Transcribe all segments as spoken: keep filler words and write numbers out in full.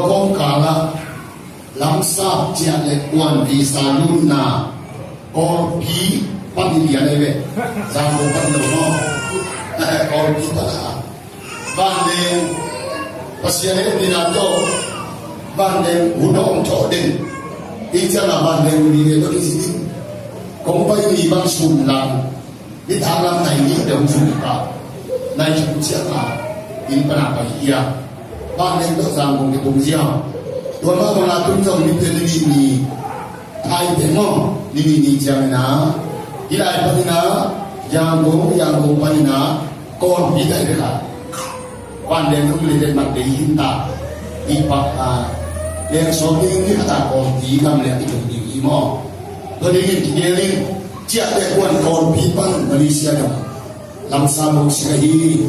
Kawngkal ah lamsap ciah le kuan visa lutna Kawlpi pan hi lian ahi ve. Zangkong pan lo maw? Kawlpi pan a vanleng Pasian hehpihna tawh vanleng hun hong thawh den. Hih ciangah vanleng hun hi ve tawh kici ding. Kong pai ni bang sun lang. Nitak lam nai nih deuh zung ka nai thum ciang a inn pan a pai hi a, vanleng tawh Zangkong kitung ziau. Tua mah bang a tun zong nipi ni nih ni Thaite maw, ni nih ni ciangin a, hih lai panin a, Yangon, Yangon panin a, Kawlpi tai bek a vanleng hong le den mat dei hi ta. Hih pa a, leng sawm ding ni khat a Kawlpi gam le i tung ding hi maw? Tua dingin kigelin ciahte kuan Kawlpi pan Malaysia gam lamsap lo sik ahi.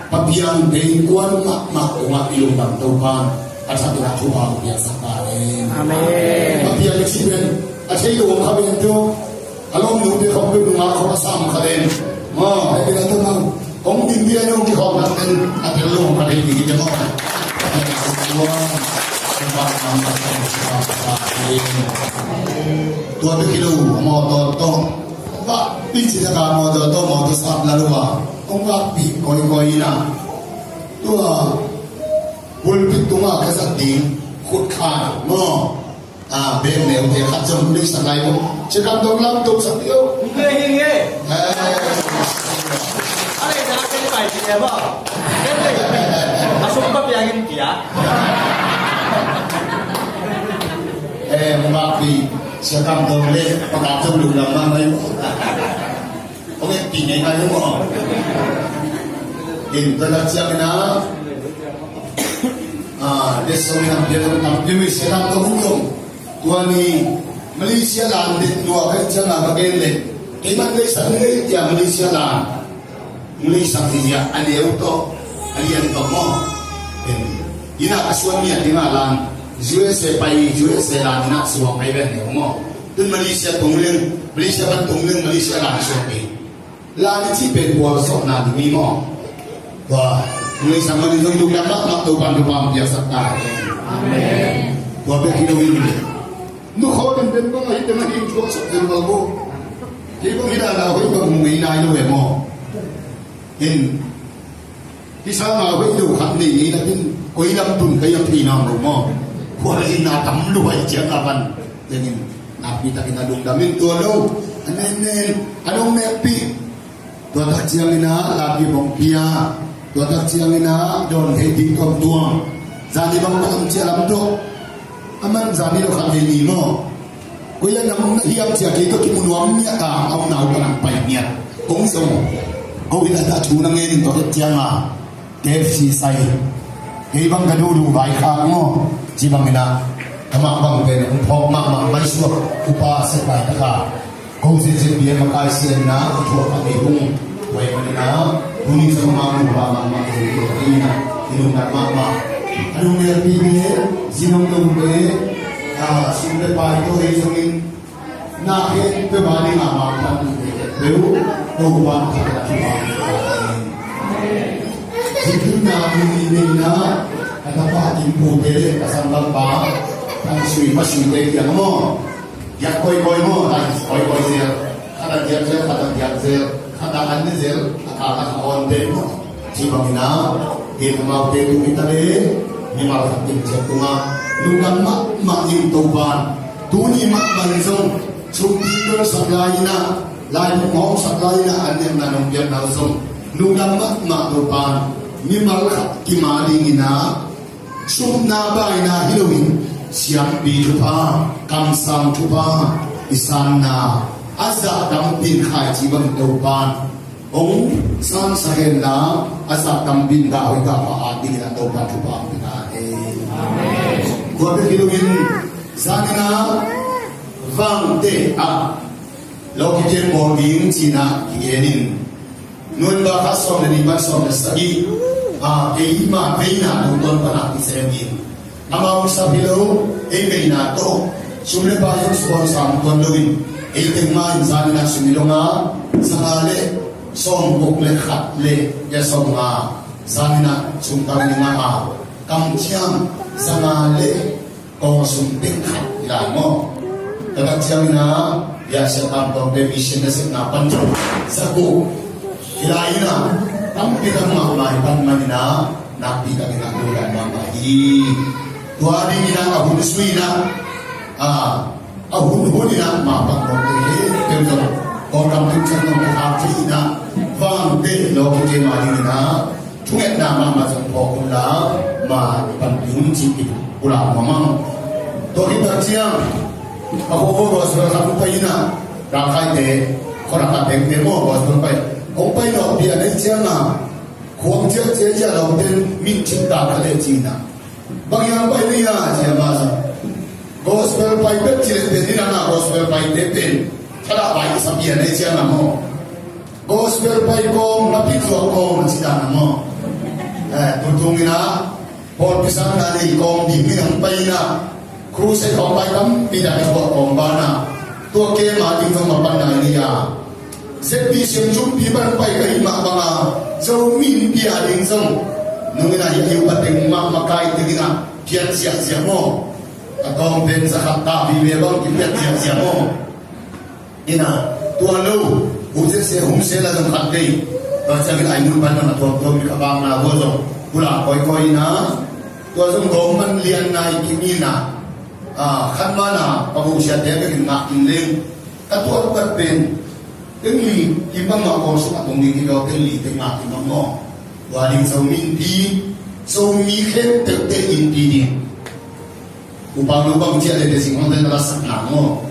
Pa Piang te innkuan mahmah tungah i lungdam Topan a thak in a thupha hong piaksak ta hen. Amen. Pa Piang i cih pen a thei lo kha pen tu. A lawmnu te khawng peuh nungah khawng a sam kha den. Maw, hei pen a tua nang kong din bia nung kikhawm nak den a tel lo kha den ding hi te maw. Tua bek hi lo, a mawtaw tawh. Vakpih cih tak a mawtaw tawh mawtaw sap la lo a, hong vakpih kawikawi in a. Tua pulpit tungah ka zat ding khut khai maw? A, bek neute khat zong deihsak lai maw? Sia Kam Dong lam dongsak dih o. Hing e, hing e. Eh. A lei na ken pai ci e maw? Ken lei. A sum Pa Piang in pia. Eh, mabakpi, Sia Kam Dong le Pa Kam Dong lungdam mahmah hi. Hong etpih ngeingai hi maw? In tua lak ciangin a, ah, letsong in a pian hong tam pian, Sia Kam Dong hong zong. Tua ni Malaysia lan det lua ka hih ciangin a ka gen leh, kei man lei san lei tia Malaysia lan. Hong leisak hi a, a neu tawh a lian tawh maw? Inn ah ka suan mi a ding a lan U S A pai, U S A lan inn ah suang pai ven neu maw? Tun Malaysia tung leng, Malaysia pan tung leng, Malaysia lan suang pai. Lan i cih pen bual sawhna ding mi maw? Tua hong leisak man in zong lungdam mahmah, Topan thupha hong piaksak ta hen. Amen. Tua bek hi lo in. Nu khaw den den bang ahi den ahi in thuak sak den bal bo. Hih bang hi dan a hoih bang hong ngei nai lo e maw? In hih sang a hoih lo khat nei ngei napi in koi lam tun ka hiam thei nam lo maw? Khua la in na tam lo ahi ciang a van. Tengin nakpi takin a lungdam in tua lo. A nen nen a nong nekpih. Tua tak ciangin a lapi bawng pia, tua tak ciangin a dawn thei ding tuamtuam. Zani bang palam cia lam dawh. A man zani lo khat thei ni maw? Koi a nam na hiam cia kei tawh kimu nuam miah ta, a om nau palam pai miah. Kong zong ko hi ta ta thu na ngen in tua tak ciang a. K F C sai. Kei bang ka duhduh vaikhak maw? Ci bangin ah, amah bang pen hong phawk mahmah maisuak upa sep laitak a, ko zinzin bia makai sianna a thuak a ngei hung. Tua ahih manin ah, tuni zong amah hong pha mahmah zong hi in ah, i lungdam mahmah. A lungdam pi te, zinong dong te, a, sum le pai tawh ei zongin, na khempeuh a ding a mangpan ding te khempeuh, Topa in thupha hong pia ta hen. Zikirna tuni neihna, ka tapa Kim Pu te le ka sanggampa Thang Sui, Pa Sui te kiang maw? Giak kawikawi maw? Lai kawikawi zel. Khat a giak zel, khat a giak zel, khat a an ne zel, a kal a ka awn te maw? Ci bangin ah, hih amaute tung hi ta le, mimal khat kim ciat tungah lungdam mahmah ing. Topa in tuni mahmah in zong, sumpi tawlsak lai in ah, lai puk hong sak lai in ah, an nekna nong piakna uh zong lungdam mahmah. Topa in mimal khat kim a dingin ah, sumna baina hi loin, siampi thupha, kamsang thupha, i sanna a zah tampi in khaici bangin Topa in hong sangsak henla, a zah tampi in gah hoih gah pha at dingin a Topa thupha hong pia ta hen. Amen. Tua bek hi loin, zan in ah Vangteh ah lawkikem bawl ding ci-in ah kigen in, November kha sawm le nih pan sawm le sagih, a, eima veina tungtawn pan ah kisem in, amau sap hi lo, ei veina tawh sum le pai zong sponsor hong tuan loin, ei teng mah in zan in ah sum i dong a, za nga le sawmguk le khat le, ya, sawmnga, zan in ah sum tang in i ngah a, Kamciam zanga le kawngsung teng khat hi lai maw? Ka kamciam ina biahsia kamtawngte mission nasepna pan zong zaguk hi lai ina, tampi tak mahmah hi pan man ina, nakpi tak ina lungdam mahmah hi. Tua ding ina a hun sui ina, a, a hun hun ina mapang mawk te hi, pen zong kawlkam tung chan zong pe hak thei ina, vangte lawk hi kei ma ding ina, thungetna mahmah zong phawk unla, ma panpih un ci-in pulak mahmah. Tua hi tak ciang a khuakhua gospel khat hong pai ina, Rakhaite khuarak a tengte maw gospel pai, hong pai nawh pi a nei ciang a, khuang ciah ciah ciah lawmten min cin ta ka leh ci ina. Bang hiam pai ni a ci a ma zong, gospel pai bek ci leh pen ni na, gospel paite pen thadah pai i sa pi a nei ciang a maw? Gospel pai kawm, na pi zuak kawm a ci dan a maw? Eh, tutung ina pawlpi sangna nei kawm ding ina hong pai ina, crusade hong pai tampi tak a tuak kawm bana, tua kei ma ding zong mapanna ina. Zeppi siam zumpi ban pai ka hih mah banga, Zomi Innpi a ding zong nung ina hi a, hi upa teng mah makai teng ina phiat ziahziah maw? A tawng pen za khat ta vive bang kiphiat ziahziah maw? Ina, tua lo, hu sese, hum se la zong khat kei. Tua ciangin ai mun pan a tuamtuam mi ka bang na vo zong pulak kawikawi ina, tua zong gawm man lian nai kim ina, a, khan mana ka vo siate ka kin ngah kim leng. Ka tuat pat pen, teng li kim bang mah kawl sung a tong ding hi lo, teng li teng ngah kim bang maw? Tua ding Zomi Innpi, Zomi khempeuhte Innpi ding. Upang lo bang ciah le te sing hong te na la sak na maw?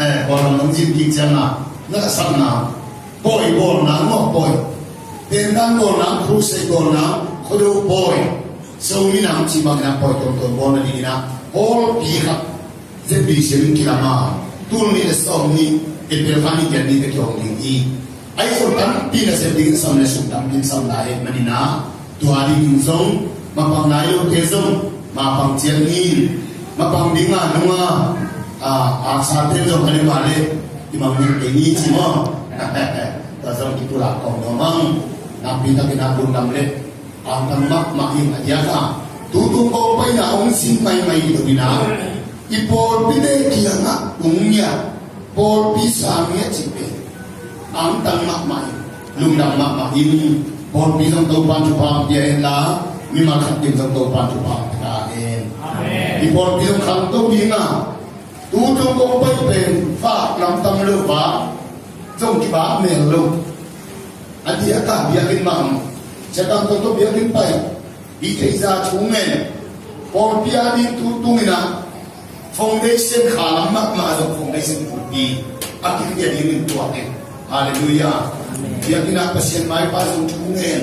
Eh, bawl lam nong zin kik ciang na, na la sak na. Pawi bawl na maw, pawi. Tendan bawl na, crusade bawl na, khuado pawi. Zomi nam ci bang ina pawi tuamtuam bawl na ding ina, hall pi khat. Zeppi siam in kilam a, tul nih le sawm nih, April kha nih giat nih te kihong ding hi. Ahi zong tampi nasep ding sam le sum tampi sam lai man ina, tua ding in zong mapang nai lote zong mapang ciat ni. Mapang ding a nung a, a, aksate zong a le ma le i mang ding kei ni ci maw? Tua zong kipulak kong nuam ang. Nakpi takin a lungdam le angtang mahmah ing a diak a, tutung kong paina hong sin maimai lo ina, i pawlpite kiangah tung ngiat, pawlpi sang ngiat cih pen angtang mahmah ing, lungdam mahmah ing. Pawlpi zong Topa'n thupha hong pia hen la, mimal khat kim zong Topa'n thupha hong pia hen. Amen. I pawlpi zong khangto ding a, tutung kong pai pen vak lam tam lo, vak zong kivak mel lo. A diak a biakinn mah, Siakamtawng tawh biakinn pai, i theihsa thu ngen, pawlpi a ding tutung ina, foundation kha lam mahmah zong foundation pumpi a kikhiat ding in tuak in. Halleluiah. Biakinn ah Pasian maipa zong thu ngen,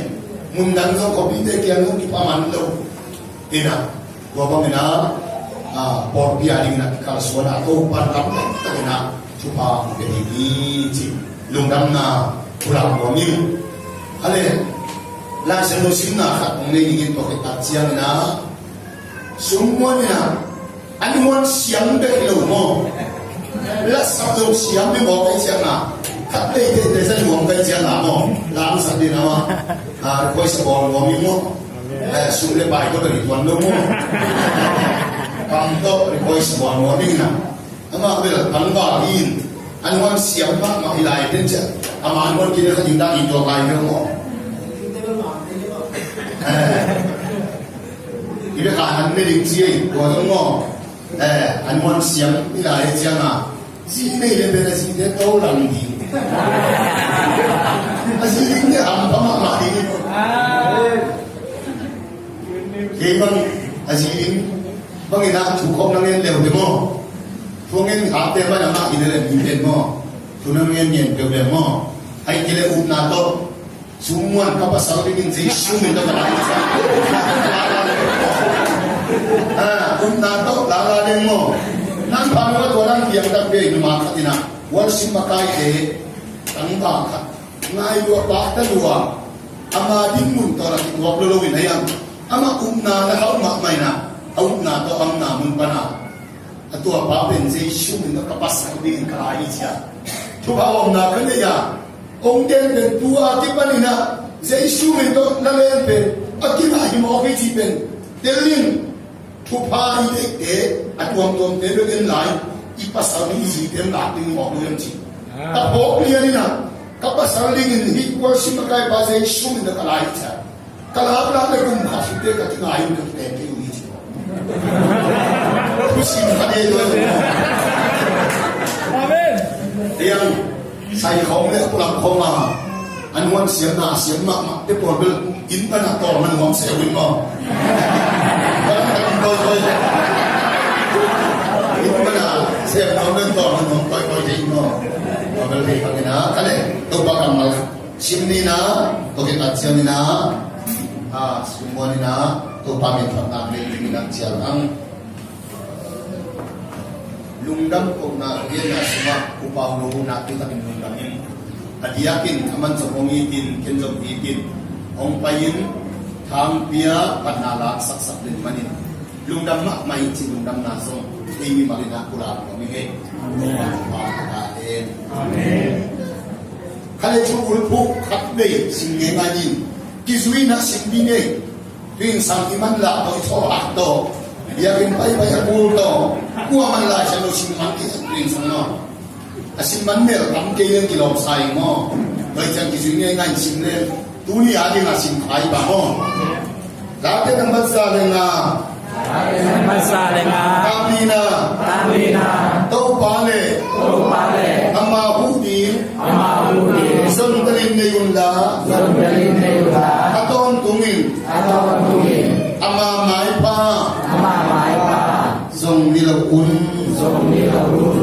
mun dang zong khuapite kiang zong kipaman lo. Ina, tua bang ina, a, pawlpi a ding ina kikalsuan a, Topa'n lam taktak ina thupha hong pia ding hi ci, lungdamna pulak nuam ing. A le, Lai Siangtho simna khat hong nei ding in, tua khit tak ciang ina, sum muan ina, an muan siam bek hi lo maw? Lasak lo siam bek maw kai ciang a, khat lei te te sa nuam kai ciang a maw? Lam sak ding a maw? A, request bawl nuam ing maw? Eh, sum le pai tawh bel i tuan lo maw? Kam tawh request bawl nuam ing na. Amah bel tangval in, an huan siam mahmah hi lai ten cia. Amah an huan kine kha ding dah i tuak lai bel maw? Eh. I bek a an ne ding ci ei, tua zong maw? Eh, an huan siam hi lai ciang a. Zi nei le pen a zi te to lang ding. A zi ding te ham pa mahmah ding. Kei bang a zi ding bang ina thu khawm na ngen leu te maw? Thu ngen ha te bang a mah ina le mi pen maw? Thu na ngen ngen peuh le maw? Ai kei le upna tawh. Sum muan ka pasal dingin Jesu min tawh ka lai ciang. Ah, upna tawh lala ding maw? Nang pa nang ka tua nang piang tak pe numa khat ina. Worship makaite tangval khat. Ngai lua, pakta lua. Ama ding mun tawh na kituak lo lo in a yang. Ama upna na hauh mahmah ina. A upna tawh a upna mun pana. A tua pa pen Jesu min tawh ka pasal dingin ka lai hi cia. Thupha omna ka nei a, ong den pen tua kipan ina Jesu min tawh na len pen a kina hi mawk hi ci pen Tel in, thupha i deihte a tuamtuamte bek en lai, i pasal ding i zite lak ding mawk lo hiam ci. Ka phawk lian in ah, ka pasal dingin hih worship makai pa zei sum in ka lai hi cia. Ka lak lak le kum khat sute ka kingai in ka kiten kei uh hi ci. Thusim ka dei lo. Amen. Tiang. Sai khawng le a pulak khawng a, a nuan siam na siam mahmah te pawl bel inn pan a tawlman nuam se uh in maw? Inn pan a siam nuam le tawlman nuam kawikawi te in maw? Tua bel hei hang in a ka le Topa kammal sim ni in a, tua khit a ciang in a, a sum muan in a, Topa min phatna nei ding in a cial ang. Lungdam kohna biakna sungah Upau no nakpi takin lungdam in. A diakin a man zong hong it in, ken zong it in, hong pai in, thangpi a phatna lak saksak den manin lungdam mahmah in ci. Lungdamna zong ei mimal in a pulak nuam ing ei. Amen. Amen. Amen. Kha le thu ulphu khat vei sim ngei ngai in, kizui in a sim ding ei. Tuinsang i manlah tawh, i thawhak tawh, biakinn paipai a kul tawh, kua man Lai Siangtho sim man kei a tuinsang maw? A sim man mel tam kei leng kilawm sa ing maw? Tua ciang kizui ngeingai in sim leng tuni a ding a sim kha hi bang maw? Late nambat za le nga. Late nambat za le nga. Tang nihna. Tang nihna. Topa le. Topa le. Ama huh ding. Ama huh ding. Zon talin nei un la. Zon talin nei un la. A tawntungin. A tawntungin. Ama maipha. Ama maipha. Zong ni lo un. Zong ni lo un.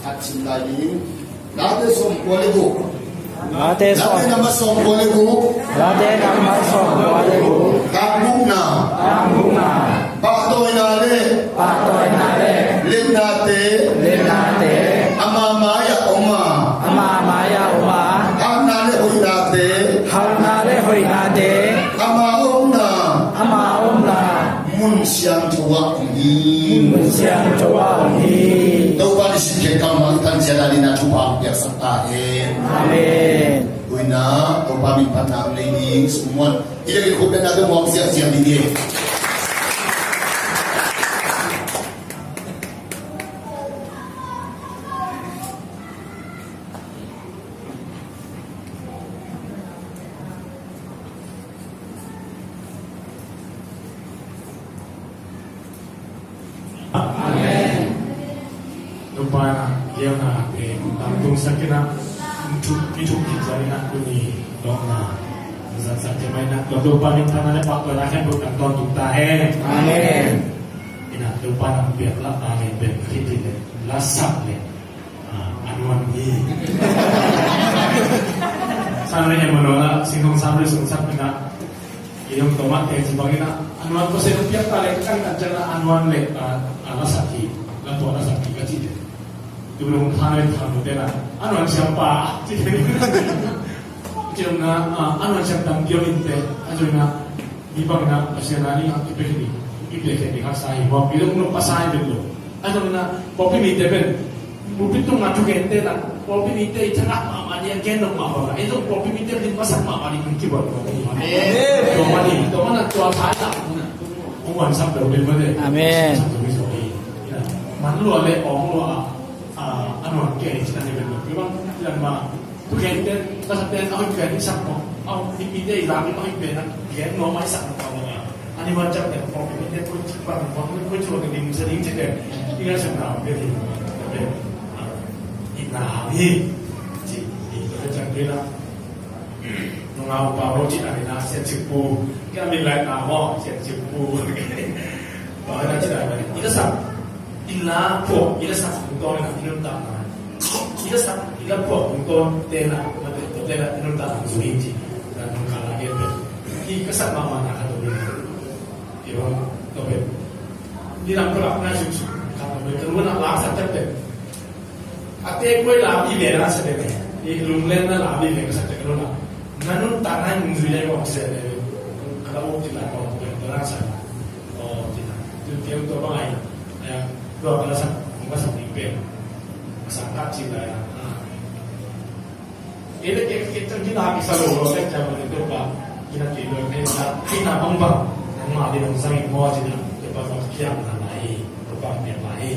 Khat sim lai ding. Late sawmkua le guk. Late sawm. Late nambat sawmkua le guk. Late nambat sawmkua le guk. Khat bukna. Khat bukna. Pahtawina le. Pahtawina le. Letnate. Letnate. Ama mai-ah om a. Ama mai-ah om a. Hatna le hoihnate. Hatna le hoihnate. Ama omna. Ama omna. Mun siangtho ah om hi. Mun siangtho ah om hi. Topa Jesuh Khrih kammal i Pasian a dingin thupha piaksak ta hen. Amen. Tuina Topa min phatna om lei ding sum muan. I lei khut bena dong muak ziahziah ding hi. Amen. Topa in a, liauna te, tangtung sak in a, thuk, i thuk kik zang in a, tuni dong na, zang sak te mai na, Topa min phatna le pakpatna khempeuh tang tawntung ta hen. Amen. In a, Topa in a piak la, a le, piak, khit le, la sak le. Ah, a nuam hi. Sang le Emmanuel a, sing hong sang le sung sak na. I hong tawm a teng ci bangin a, a nuam ko se piak ta le kan kan ciang a, a nuam le, ah, a la sak hi. La tua la sak hi ka ci te. Tu lung thang le thang te na. A nuam siam pa. Ci te. Ci lung na, ah, a nuam siam tam kiau in te. A zui na. Hih bangin a Pasian a ding a kipiakhia ding, kipiakhia ding haksa hi. Pawlpi dong nop pasa hi pen lo. A zong in a pawlpi mite pen pulpit tung a thugente na, pawlpi mite i thadah mahmah ding a gen nop mahmah bang a, ei zong pawlpi mite din masak mahmah ding kibuan pawlpi. Amen. Tua mah ding, tua mah na tua thai lam na. Hong wan sak lo ding mah ding. Amen. Sak lo ding. Man lua le awng lua a, a nuam kei cih na hi pen lo. Pi bang, pi bang ma. Thugente, ka sak pen a hoih pen i sak mawk. A hoih pi te i lam i hoih pen a gen nuam a i sak mawk a mawk a. A ni wan ciang pen pawlpi mite koi ci bang, pawlpi mite koi ci bang ding sa ding ci pen. I ngai sak na pen hi. Pen. I na hi. Ci, i ka ciang pen a. Nung a upa ro ci na ni na sian cik pu. Kia min lai na mo, sian cik pu. Ba na ci na ni. I ka sak. I la phuak, i la sak tungtawn in a i nuntakna. I la sak, i la phuak tungtawn te na, mate, tua te na i nuntakna zui in ci. Na nung kala gen pen. I ka sak mahmah na khat om in. I bang, tua pen. Ni lam ka lak nai suk suk, khat om in. Ka lu na la sak ciat pen. A te kuai la i ve na sa pen. I lunglen na la i ve na sa pen ka lu na. Na nuntakna i nung zui na i bang ci pen. Ka la uk ci la i bang pen, tua na sa. Aw, ci na. Tua pen tua bang ai. Tua ka la sak, ka sak ding pen. Ka sak tak ci lai a. Kei le kei, kei tang kina kisa lo lo tek jam le Topa. Kina kei lo kei na, kina bang bang. Mah ding hong zang in maw ci-in ah, Topa zong a kiang na lai hi, Topa hong piak lai hi.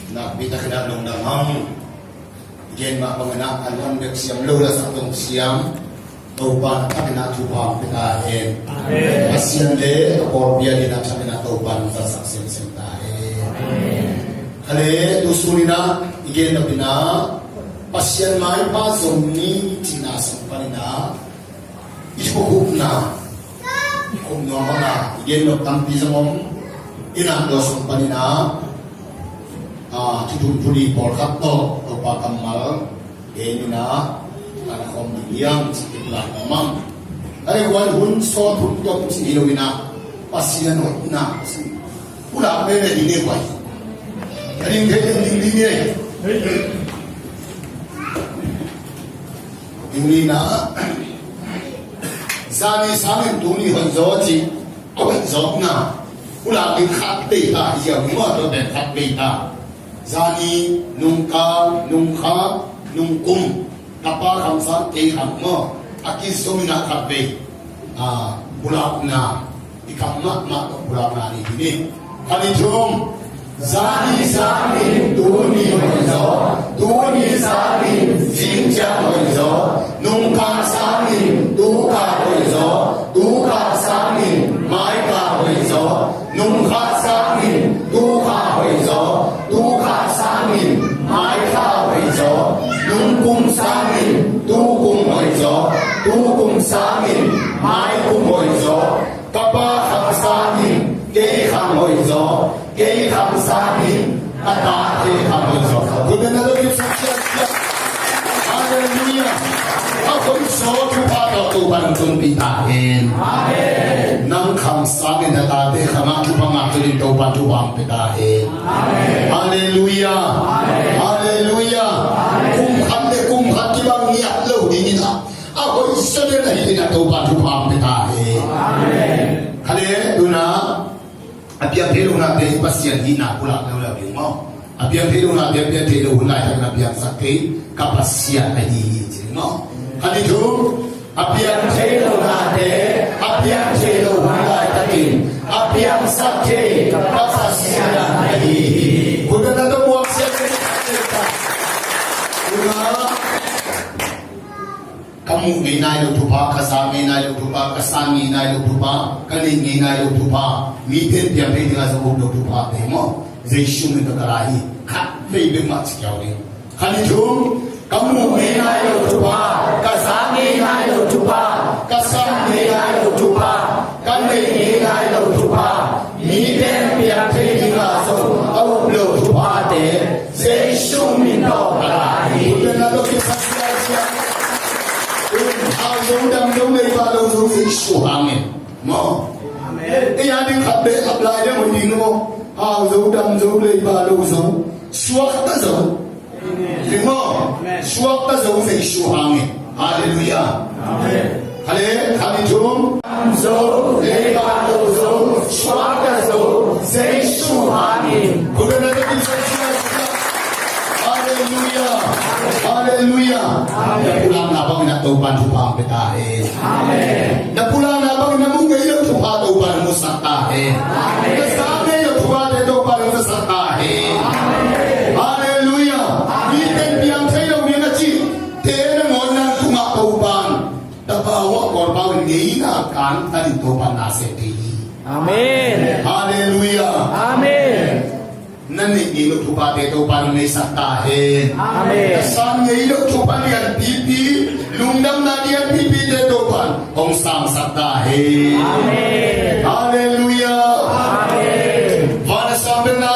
Nakpi takin ah lungdam hang. Gen mah bangin ah a luan bek siam lo, lasak zong siam. Topa na takin ah thupha hong pia ta hen. Amen. Pasian le a pawlpi adingin a takin ah Topa nong zatsak semsem ta hen. A le, tu sun in ah i gen nop in ah Pasian maipha zong ni cihna sung panin ah i thukhupna i khup nuam hang a, i gen nop tampi zong om in ah, tua sung panin ah, ah, thuthun thuli pawlkhat tawh Topa kammal gen in ah, kan khawm ding hiam ci-in pulak nuam ing. A le, kuan hun sawt hun dong ci hi lo in ah, Pasian hoihna ci pulak veve ding hi ua hi. Ka ding thei ding ding ding hi. Ding ni na. Zani sangin tuni hoih zaw ci, hoih zawkna pulak ding khat vei ta hi ziau hi maw, tua pen khat vei ta. Zani, nungkal, nungkha, nungkum, tapa khang sang, kei khang maw, a kizom in ah khat vei, ah, pulakna, i khang mahmah tawh pulakna nei ding hi. Khat, nih, thum. Zani sangin tuni hoih zaw, tuni sangin zingciang hoih zaw, nungkal sangin tukal hoih zaw, tukal sangin maikal hoih zaw, nungkha sangin tukha hoih zaw, tukha sangin maikha hoih zaw, nungkum sangin tukum hoih zaw, tukum sangin maikum hoih zaw, ka pa khang sangin kei khang hoih zaw, kei khang sangin a tate khang hoih zaw. Tua pen a lo kip sak siang siang. Halleluiah. A hoih zaw thupha tawh Topa nong tunpih ta hen. Amen. Nang khang sangin a tate khang a thupha ngah tunin Topa thupha hong pia ta hen. Amen. Halleluiah. Amen. Halleluiah. Amen. Kum khat le kum khat kibang ngiat lo ding in ah, a hoih zaw den ahi ding in ah Topa thupha hong pia ta hen. Amen. Khat le, tu in ah a piang thei lo nate i Pasian hihna pulak leuleu ding maw? A piang thei lo nate, a piang thei lo hun laitakin a piangsak thei ka Pasian ahi hi ci ding maw? Khat, nih, thum. A piang thei lo nate, a piang thei lo hun laitakin a piangsak thei ka Pasian ahi hi. Khut beng na tawh muak siang. Ka muh ngei nai lo thupha, ka za ngei nai lo thupha, ka san ngei nai lo thupha, ka neih ngei nai lo thupha, mite in piang thei dingah zong up lo thupha te maw? Jesu min tawh ka la hi, khat vei bek mah ci kiau ding. Khat, nih, thum. Ka muh ngei nai lo thupha, ka za ngei nai lo thupha, ka san ngei nai lo thupha, ka neih ngei nai lo thupha, mite in piang thei dingah zong a up lo thuphate Jesu min tawh ka la hi. Khut beng na tawh kip sak siang siang. Hau zo, dam zo, leiba lo zo, Jesu hangin maw? Amen. Ei a ding khat bek apply ding uh hi ding maw? Hau zo, dam zo, leiba lo zo, suakta zo. Amen. Ding maw? Amen. Suakta zo Jesu hangin. Halleluiah. Amen. Khat le, khat, nih, thum. Zo, leiba lo zo, suakta zo, Jesu hangin. Khut beng na tawh kip sak siang siang. Halleluiah. Halleluiah. Amen. Na pulakna bangin ah Topa'n thupha hong pia ta hen. Amen. Na pulakna bangin na muh ngei lo thupha Topa'n hong musak ta hen. Amen. Na za ngei lo thuphate Topa'n hong zasak ta hen. Amen. Halleluiah. Mite in piang thei lo ding a cihte nangawn nang tungah Topa'n, tapa uh ah kawlpau in ngeina kantan in Topa'n na seh thei hi. Amen. Halleluiah. Amen. Na neih ngei lo thuphate Topa'n hong neisak ta hen. Amen. Na san ngei lo thupha lianpipi, lungdamna lianpipite Topa'n hong sangsak ta hen. Amen. Halleluiah. Amen. Van a sang bek na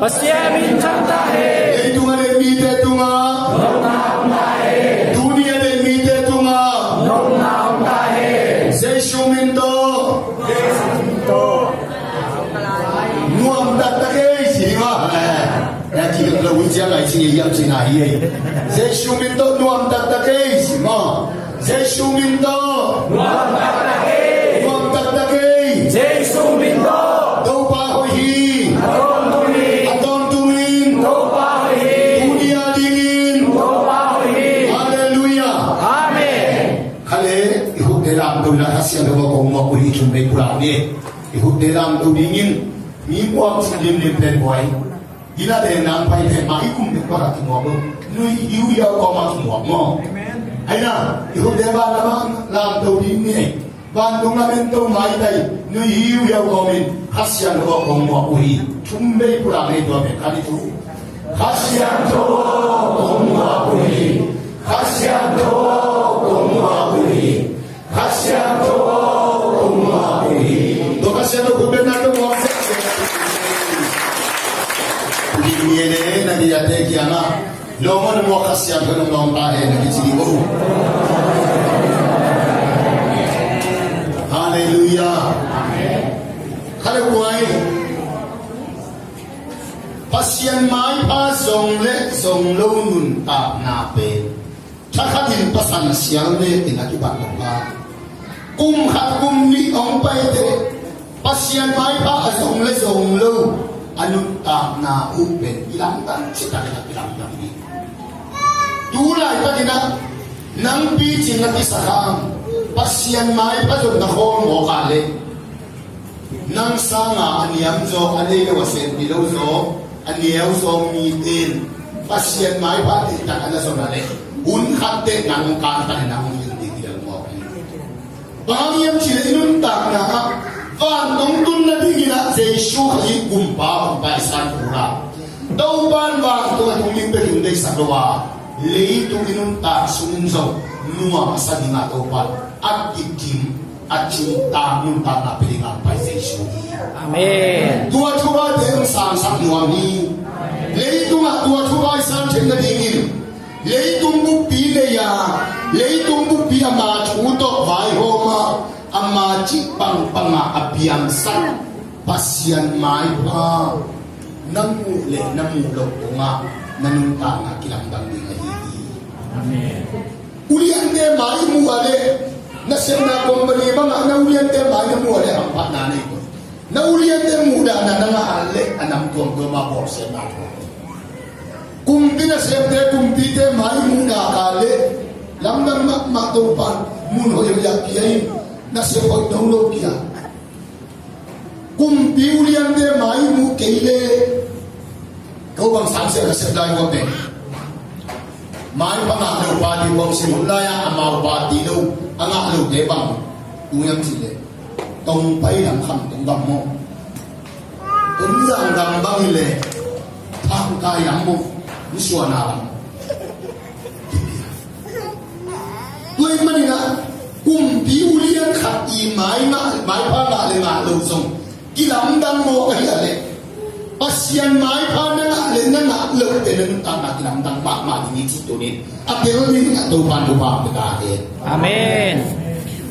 Pasian min thang ta hen. Ei tungah deih mite tungah nopna om ta hen. Tuni a deih mite tungah nopna om ta hen. Jesu min tawh. Jesu min tawh. Nuam taktak ei ci ding a. Eh, na ci lo uh ciang ai ci ngei hiam ci na hi ei. Jesu min tawh nuam taktak ei ci maw? Jesu min tawh nuam taktak ei. Nuam taktak ei. Jesu min tawh. Topa hoih hi. A tawntung in. A tawntung in. Topa hoih hi. Tuni a dingin. Topa hoih hi. Halleluiah. Amen. Khat le, i khutde lamto in ah Kha Siangtho a kong muak uh hi, thum vei pulak ni. I khutde lamto dingin mi muak cih limlim pen buai. Inn ah deng nang pai pen mah i kum dek bek a kimuak lo. Nuih hiuhiau kawm a kimuak maw? Ahi na, i khutde van lamah lamto ding ni. Vantung lam en to maitai, nuih hiuhiau kawmin Kha Siangtho a kong muak uh hi. Thum vei pulak ni, tua pen khat, nih, thum. Kha Siangtho aw, kong muak uh hi. Kha Siangtho aw, kong muak uh hi. Kha Siangtho aw, kong muak uh hi. Tua Kha Siangtho khut beng na, tua muak sek. Nih ni e, na biate kiangah, lawm aw, na muak Kha Siangtho nong lawm ta hen, na kici ding uh. Halleluiah. Kha le kuai. Pasian maipha zong le zong lo nuntakna pen thakhatin pasan sial nekin a kibat lo a, kum khat kum nih hong paite Pasian maipha a zong le zong lo a nuntakna uh pen kilamdang citakin a kilamdang hi. Tu laitakin ah nang picing a kisakha, Pasian maipha zong na khawl mawk a leh, nang sanga a niam zaw, a nei lo a senpi lo zaw, a neu zaw mite in Pasian maipha deihtak a na zon a leh, hun khat teh nang kantan in nang hong hilh ding hi lo mawk hi. Bang hang hiam cih leh i nuntakna ah vantungtunna dingin ah Jesu Khazih Kumpa hong paisan kul a, Topa in vantung a tung ding bek in deihsak lo a, leitung i nuntak sungin zong nuamsa dingah Topa in a kidim a cingtak nuntakna pia dingah pai Jesu hi. Amen. Tua thupha te hong sangsak nuam hi. Leitungah tua thupha i sang theih nadingin leitung bukpi nei a, leitung bukpi ama thu tawh vaihawm a, ama cih pangpangah a piangsak Pasian maipha na muh le na muh loh tungah na nuntakna kilamdang ding ahi hi. Amen. Uliante mai muh a leh, nasepna company bangah na uliante mai na muh a leh hamphatna nei ko. Na uliante muhdahna na ngah a leh a nam tuamtuam a bawlsiatna tuam. Kumpi nasemte kumpite mai muhna ka leh lamdang mahmah, Topa in mun hoihhoih ah pia in, nasep hoih dong lo kia. Kumpi uliante mai muh kei leh, ko bang sang sia ka sep lai muak te. Maipha ngah lo party bang sim hun lai-ah amau party lo a ngah lote bang tu hiam cih leh, Tongpai lam, Khamtung gam maw, Tonzang gam bang hi leh, Thangkai lam maw, Misuana lam. Tua ahih manin ah kumpi ulian khat i mai ngah, maipha ngah le ngah lo zong kilamdang mawk ahi a leh, Pasian maipha na ngah le na ngah loh te na nuntakna kilamdang mahmah ding hi cih tuni-in a tel dingin a Topa in thupha pia ta hen. Amen.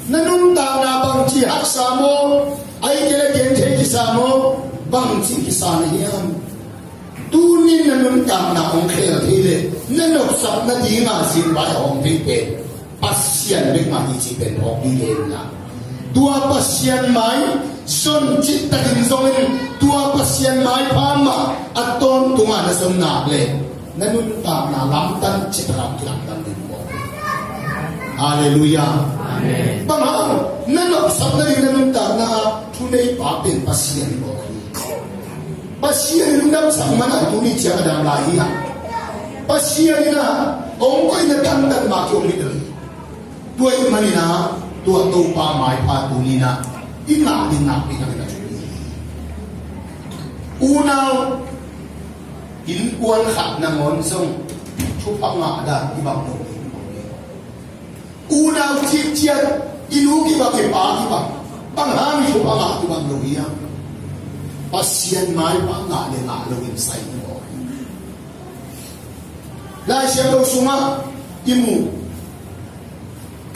Na nuntakna bangci haksa maw, ahih kei leh genthei kisa maw, bangci kisa na hiam? Tuni-in na nuntakna hong khel thei leh na nopsakna dinga zingvai a hong thei pen Pasian bek mah hi cih pen phawk ding hi na. Tua Pasian mai zon cihtakin zongin tua Pasian maipha mah a tawntunga na zon nak leh na nuntakna lamdang cihtak a kilamdang ding hi. Halleluiah. Amen. Bang hang, na nopsakna ding na nuntakna ah thuneipa pen Pasian hi mawk hi. Pasian in hong damsak man a tuni ciang a dam lai hi a. Pasian in a hong koihna tantan mah ki-om hi lo hi. Tua ahih manin a tua Topa maipha tuni-in a i ngah ding nakpi takin a thupi hi. Unau innkuan khat nangawn zong thupha ngah dan i bang lo hi. Unau cikciat, i nu kibang, i pa kibang, bang hang i thupha ngah kibang lo hiam? Pasian maipha ngah le ngah loin sai hi maw? Lai Siangtho sungah i mu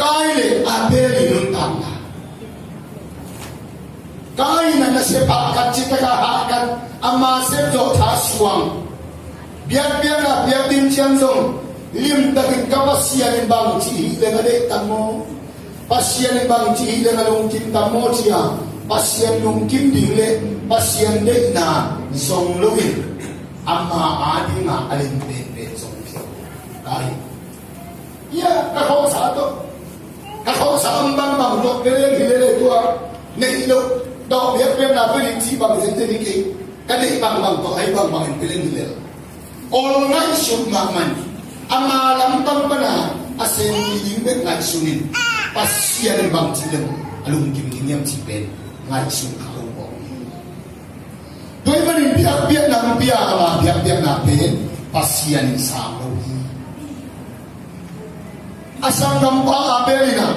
Kain le Abel i nuntakna. Kain in a nasep hahkat, citak a hahkat, ama sep zawh tha suang. Biakpiakna piak ding ciang zong limtakin ka Pasian in bangci hih leng a deih tam maw? Pasian in bangci hih leng a lungkim tam maw ci-a Pasian lungkim ding le Pasian deihna zong loin ama adinga a len penpen zong hi. Kain. Ia, ka khawhsa tawh, ka khawhsa om bangbang tawh pia leng hi lel e, tua neih loh tawh biakpiakna pia ding cih bang zenzen hi kei. Ka neih bangbang tawh, ahi bangbang in pia leng hi lel. Awl ngaihsut mahmah in, ama lampang pana a senpi ding bek ngaihsun in, Pasian in bangci leng a lungkim ding hiam cih pen ngaihsun kha lo bawk hi. Tua ahih manin biakpiakna hong pia, ama biakpiakna pen Pasian in sang lo hi. A sanggampa Abel in ah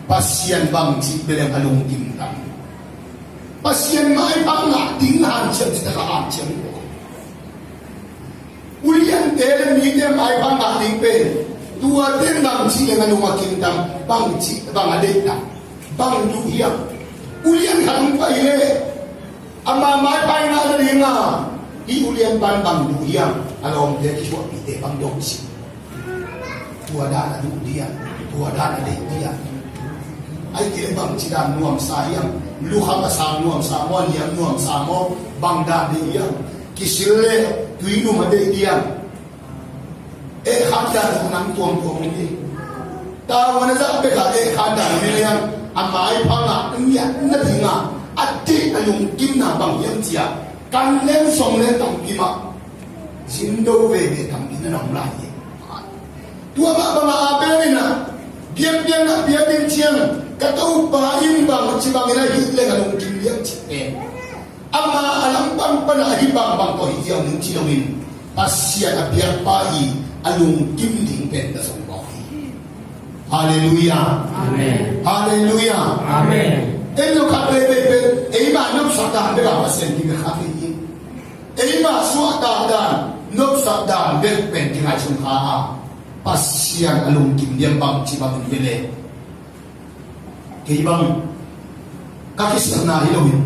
Pasian bang cih bia leng a lungkim tam. Pasian maipha ngah ding hanciam cih tak a hanciam hi. Uliante le mite maipha ngah ding pen tuate in bang cih leng a lung a kim tam, bang cih bang a deih tam, bang duh hiam? Ulian khat hong pai leh ama maipha i ngah nading a, hih ulian pan bang duh hiam? A lawmte kithuahpihte bang dong si. Tua dan a duh diam, tua dan a deih diam? Ahih kei leh bangci dan nuamsa hiam? Lukham a sang nuamsa maw, a liam nuamsa maw, bang dan deih hiam? Kisil leh tuinum a deih diam? Eh, khat dan a nang tuamtuam hi. Tavuan a zah bek a eh, khat dan a liam, a maipha ngah nading a, a deih a lungkimna bang hiam ci a, kan leng song leng tampi mah zin do veve tampi na om lai hi. Tua mah bang a Abel in ah biakpiakna pia ding ciang, ka Topa in bangci bangin ahih leng a lungkim diam cih pen, ama a lam pan pan a hih bangbang tawh hi ziau ning ci loin, Pasian a biakpa hi a lungkim ding pen ka zong mawk hi. Halleluiah. Amen. Halleluiah. Amen. En lo khat veivei pen eimah nopsak dan bek a Pasian kim kha thei hi. Eimah suahtak dan, nopsak dan bek pen kingaihsun kha a, Pasian a lungkim diam bangci bangin hi leh. Kei bang ka kisapna hi loin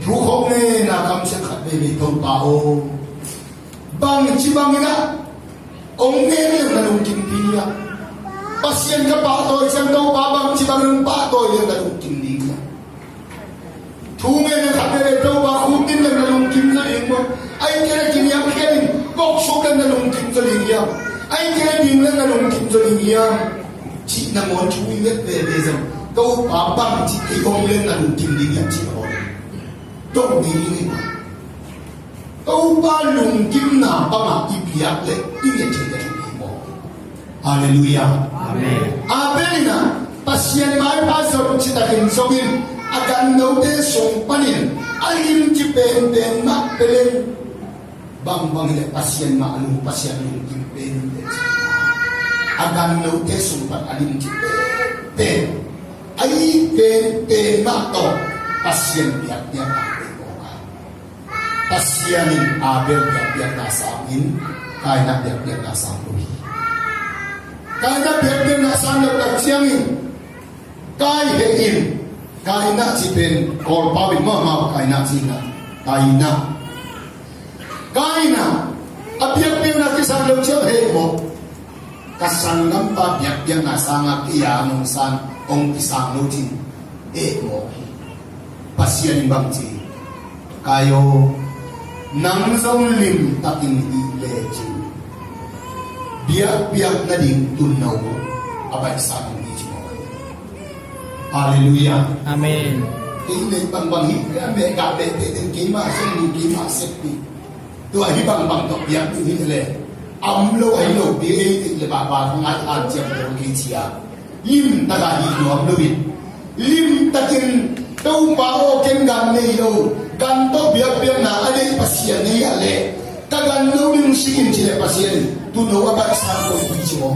thu khawk ngen a kamsiat khat veivei, Topa aw, bangci bangin ah hong ngen leng na lungkim ding hiam? Pasian ka pahtawi ciang Topa bangci bangin hong pahtawi leng na lungkim ding hiam? Thu ngen a khat leh Topa khut in leng na lungkim zaw ding maw? Ahih kei leh kiniamkhiat in boksuk leng na lungkim zaw ding hiam? Ahih kei leh ding leng na lungkim zaw ding hiam? Cih nangawn thu i nget veve zong, Topa bangci kei om leng na lungkim ding hiam cih nangawn dong ding hi. Topa lungkimna bangah i biak leh i nget theih leh thupi maw? Halleluiah. Amen. Abel in ah Pasian maipha zong citakin zongin a gannote sung panin a limci penpen mah pia leng, bangbang hi leh Pasian mah a lung, Pasian lungkim penpen, a gannote sung pan a limci penpen, a it penpen mah tawh Pasian biakpiakna pia mawk a. Pasian in Abel biakpiakna sangin, Kain a biakpiakna sang lo hi. Kain a biakpiakna sang lo tak ciangin, Kain heh in, Kain a cih pen Kawlpau in mah, amau Kain a cih na, Kain a. Kain a, a biakpiakna kisang lo ciang heh maw? Ka sanggampa biakpiakna sangah kei a nong sang hong kisang lo cin, eh, maw hi. Pasian in bang ci, Kain aw, nang zong limtakin hih lecin biakpiak nading tunno a baihsa ding hi ci maw hi. Halleluiah. Amen. Kei nei bangbang hi, kei a meh gah meh teh teng keimah sep ni, keimah sep ni. Tua hi bangbang tawh biak ding hi leh, am lo ahi lo pi ei tih leh baba ngai an ciam lo kei cia. Limtak a hi nuam lo in, limtakin Topa aw, ken gan nei lo, gan tawh biakpiakna a nei Pasian nei a leh ka gan lo ding si in ci leh Pasian in tuno a baihsa koi pi ci maw?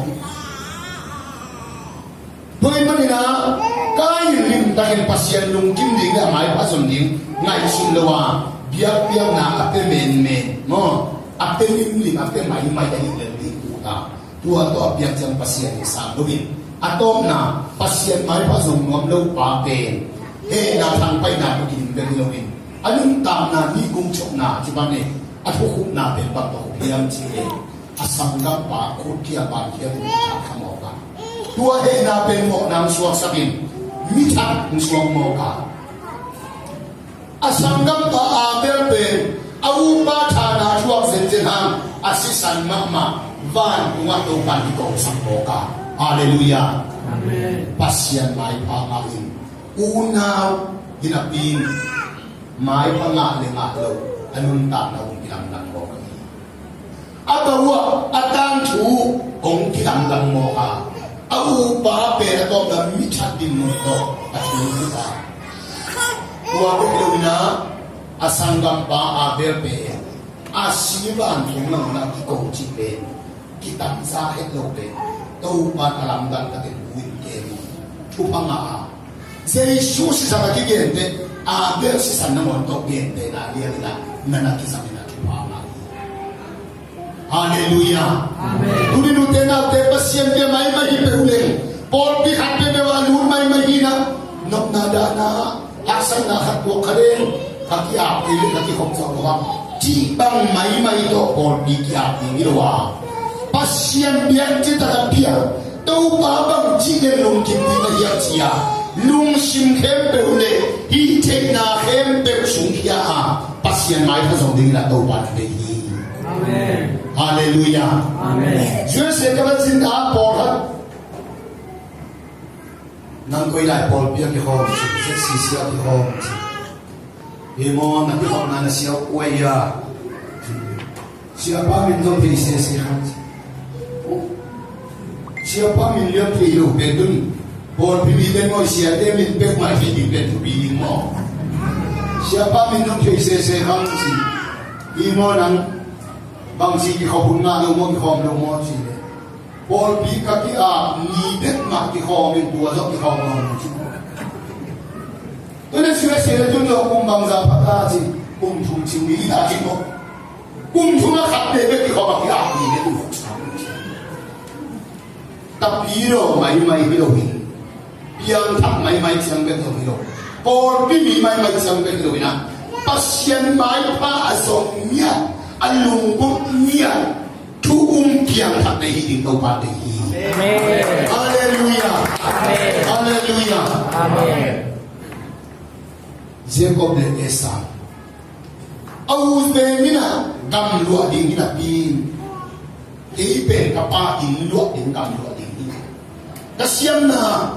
Tua ahih manin ah Kain limtakin Pasian lungkim ding le a maipha zon ding ngaihsun lo a, biakpiakna a pia menmen maw, a pia limlim, a pia maimai ahih lel ding uh ta. Tua tawh a piak ciang Pasian in sang lo in, a tawpna Pasian maipha zong nuam lo pa pen hehna thangpaihna tawh kidim bek hi lo in, a nuntakna, ni kungchopna, ci bang e, a thukhupna pen bang tawh khup hiam cih leh, a sanggampa khutkhia bankhia tungah kha mawk a. Tua hehna pen mawhna hong suaksak in, mi that hong suak mawk a. A sanggampa Abel pen a upa thana thuak zenzen hang a sisan mahmah, vantungah Topa'n kikawmsak mawk a. Halleluiah. Amen. Pasian maipha ngah in, unau hi napi in, maipha ngah le ngah lo, a nuntakna hong kilamdang mawk hi. A bau ah a tangthu hong kilamdang mawk a, a upa pen a tawpna mi that dinmun tawh a thu hi a. Tua bek hi lo in ah, a sanggampa Abel pen A si vantung nangawn ah kiko cih pen kitamza het lo pen Topa a lamdang takin buin kem uh. Thupha ngah a, Jesu sisan a kigente, Abel sisan nangawn tawh gentehna liangin ah na na kizangin ah thupha ngah hi. Halleluiah. Amen. Tuni nute naute, Pasian bia maimai hi peuh leng, pawlpi khat peuhpeuh ah lut maimai hi na, nopna dahna haksatna khat tuak kha leng, ka ki-ap kei le ka kikhop zawh lo hang cih bang maimai tawh pawlpi ki-ap ding hi lo a, Pasian biak citak a bia, Topa bang cih leng lungkim ding na hiam ci-a, lungsim khempeuh le hih theihna khempeuh sungkhia a, Pasian maipha zong dingin a Topa na deih hi. Amen. Halleluiah. Amen. U S A ka va zin a pawlkhat, nang koi lai pawlpi a kikhawm ci, Z C C a kikhawm ci. Hi maw, na kikhopna na siau uai a. Siapa min zong thei sese khan ci. Siapa min liam thei lo pen tun, pawlpi mi pen maw, siate min peuhmah thei ding pen thupi ding maw. Siapa min zong thei sese khan ci. Hi maw, nang bangci kikhop hun ngah lo maw, kikhawm lo maw ci le, pawlpi ka ki-ap ni bek mah kikhawm in, tua zawh kikhawm lo maw ci. Tun a siu a siu le tun lo kum bangza pha ta ci, kum thum ci, ni ta ci maw. Kum thum a khat bek bek kikhawm a ki-ap ni bek uh. Tapi lo maimai hi lo hi. Piangthak maimai ciang bek zong hi lo. Pawlpi mi maimai ciang bek hi lo hi na. Pasian maipha a zong ngiat, a lunggulh ngiat, thu um piangthak na hi ding Topa deih hi. Amen. Halleluiah. Amen. Halleluiah. Amen. Jacob le Esau. A u pen in a gamluah ding hi napi in, kei pen ka pa inn luah ding, gamluah ding hi. Ka siamna,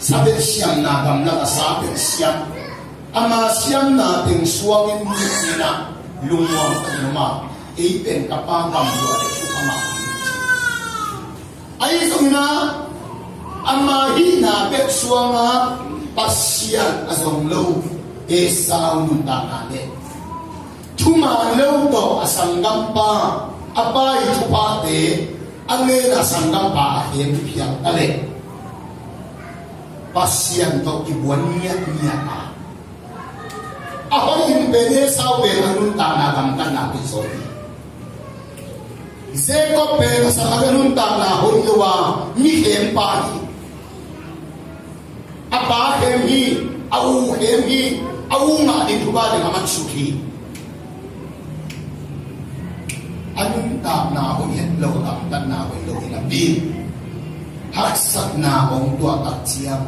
sa bel siamna gamla, ka sa bel siam. Ama siamna teng suangin mi in a lungmuang ka in a, kei pen ka pa gamluah le thupha ngah ding hi. Ahi zongin ah, ama hihna bek suangah Pasian a zong lo Esau nuntakna le thuman lo tawh a sanggampa, a pa ii thuphate a ngen a sanggampa a khem phial ta leh Pasian tawh kibuan ngiatngiat a, a hoih in pen Esau pen a nuntakna gamtatna hoih zaw hi. Jacob pen a sang a nuntakna hoih lo a, mi khempa hi. A pa khem hi, a u khem hi, a u ngah ding thupha ding a man suk hi. A nuntakna hoih het lo, a gamtatna hoih lo hi napi in, haksatna hong tuah tak ciang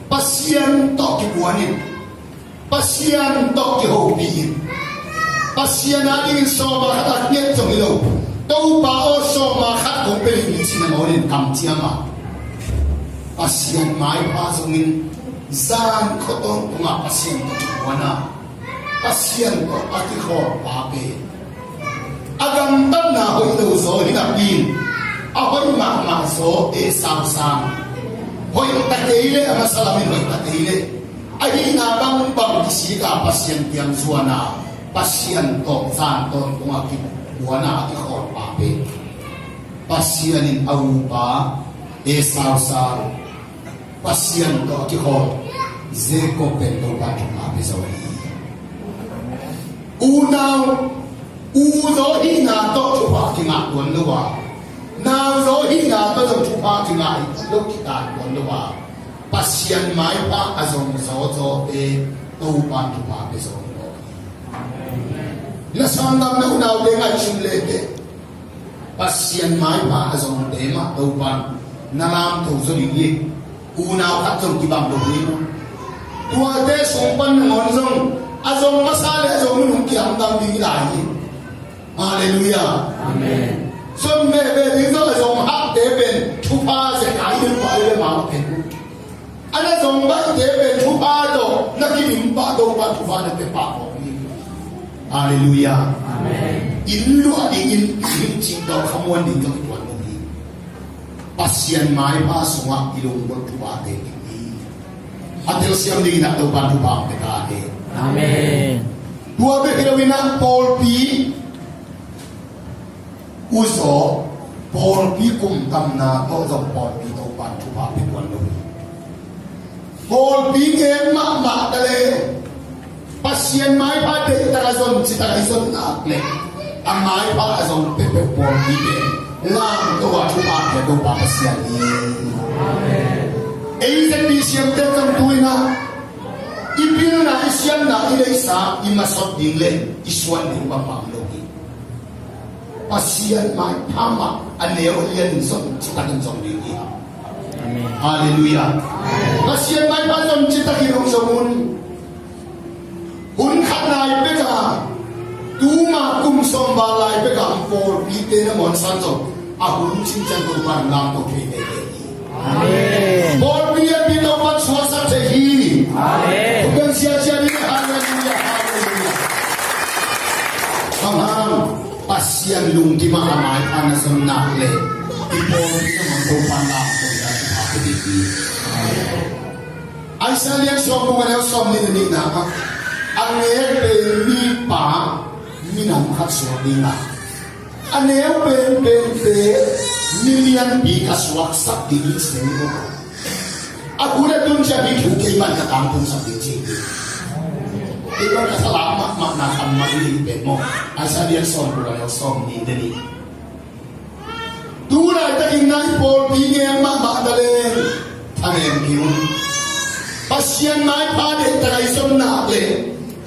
Pasian tawh kibuan in, Pasian tawh kihopih in, Pasian a dingin sawma khat a nget zong hi lo. Topa aw, sawma khat kong pia in, ci nangawn in kamciam a, Pasian maipha zongin zan khua tawntungah Pasian tawh kibuan a, Pasian tawh a kikhawlpa pen a gamtatna hoih lo zaw hi napi in, a hoih mahmah zaw Esau sang. Hoih ta kei leh, a masa lamin hoih ta kei leh, a hihna bangbang kisik a Pasian kiang zuan a, Pasian tawh zan tawntungah kibuan a, a kikhawlpa pen Pasian in a upa Esau sang Pasian tawh a kikhawl Jacob pen Topa thupha pia zo hi. Unau, u zaw hihna tawh thupha kingah tuan lo a, nau zaw hihna tawh zong thupha kingah lo, kitan tuan lo a, Pasian maipha a zong zawzawte Topa thupha pia zo hi. Na sanggamna unaute ngaihsun le teh. Pasian maipha a zongte mah Topan na lamto zaw ding hi. Unau khat zong kibang lo hi. Tuate sung pan nangawn zong a zong masa le a zong nunung kihamdang ding hi lai hi. Halleluiah. Amen. Zong veve ding zong a zong hakte pen thupha zekai ding pa le mau pen. A na zong baihte pen thupha tawh na kidim pah, Topa thupha na pia pah mawk hi. Halleluiah. Amen. Inn luah dingin inn cih tawh khamuan ding zong i tuan mawk hi. Pasian maipha sungah i lunggulh thuphate ding hi. A telsiam dingin ah Topa thupha hong pia ta hen. Amen. Tua bek hi lo in ah pawlpi uzaw, pawlpi kumtamna tawh zong pawlpi Topan thupha pia tuan lo hi. Pawlpi ngen mahmah ta le Pasian maipha deihtak a zon citak a i zon nak le a maipha a zong peuhpeuh pawlpi pen lamto a thupha pia Topa Pasian hi. Ei Z B C M te zong tu in ah i pilna, i siamna, i deihsa, i masot ding le i suan ding bangmah om lo hi. Pasian maipha mah a neu a lian in zong citak in zong ding hi. Amen. Halleluiah. Pasian maipha zong citak hi lo zong un. Hun khat lai pek a, tuma kum sawm val lai pek a pawlpite nangawn sang zong a hun cin ciang Topan lamto thei ve hi. Amen. Pawlpi lianpi Topan suaksak thei hi. Amen. Thupiang siasia ni. Halleluiah, halleluiah. Bang hang, Pasian lungkim a a maipha na zon nak le i pawlpi nangawn Topan lamto thei hi. Isaiah lian sawm bung a neu sawmnih le nihna ah a ngek pen mipa minam khat suak ding a, a neu penpente milianpi ka suaksak ding hi ci ding hi. A hun a tun ciang hih thu keiman ka tangtungsak ding ci hi. Keiman ka salak mahmahna khan mah hi pen maw. Isaiah lian sawm bung a neu sawmnih le nih. Tu laitakin na i pawlpi ngen mahmah ta leng thanem kei un. Pasian maipha deihtak a i zon nak le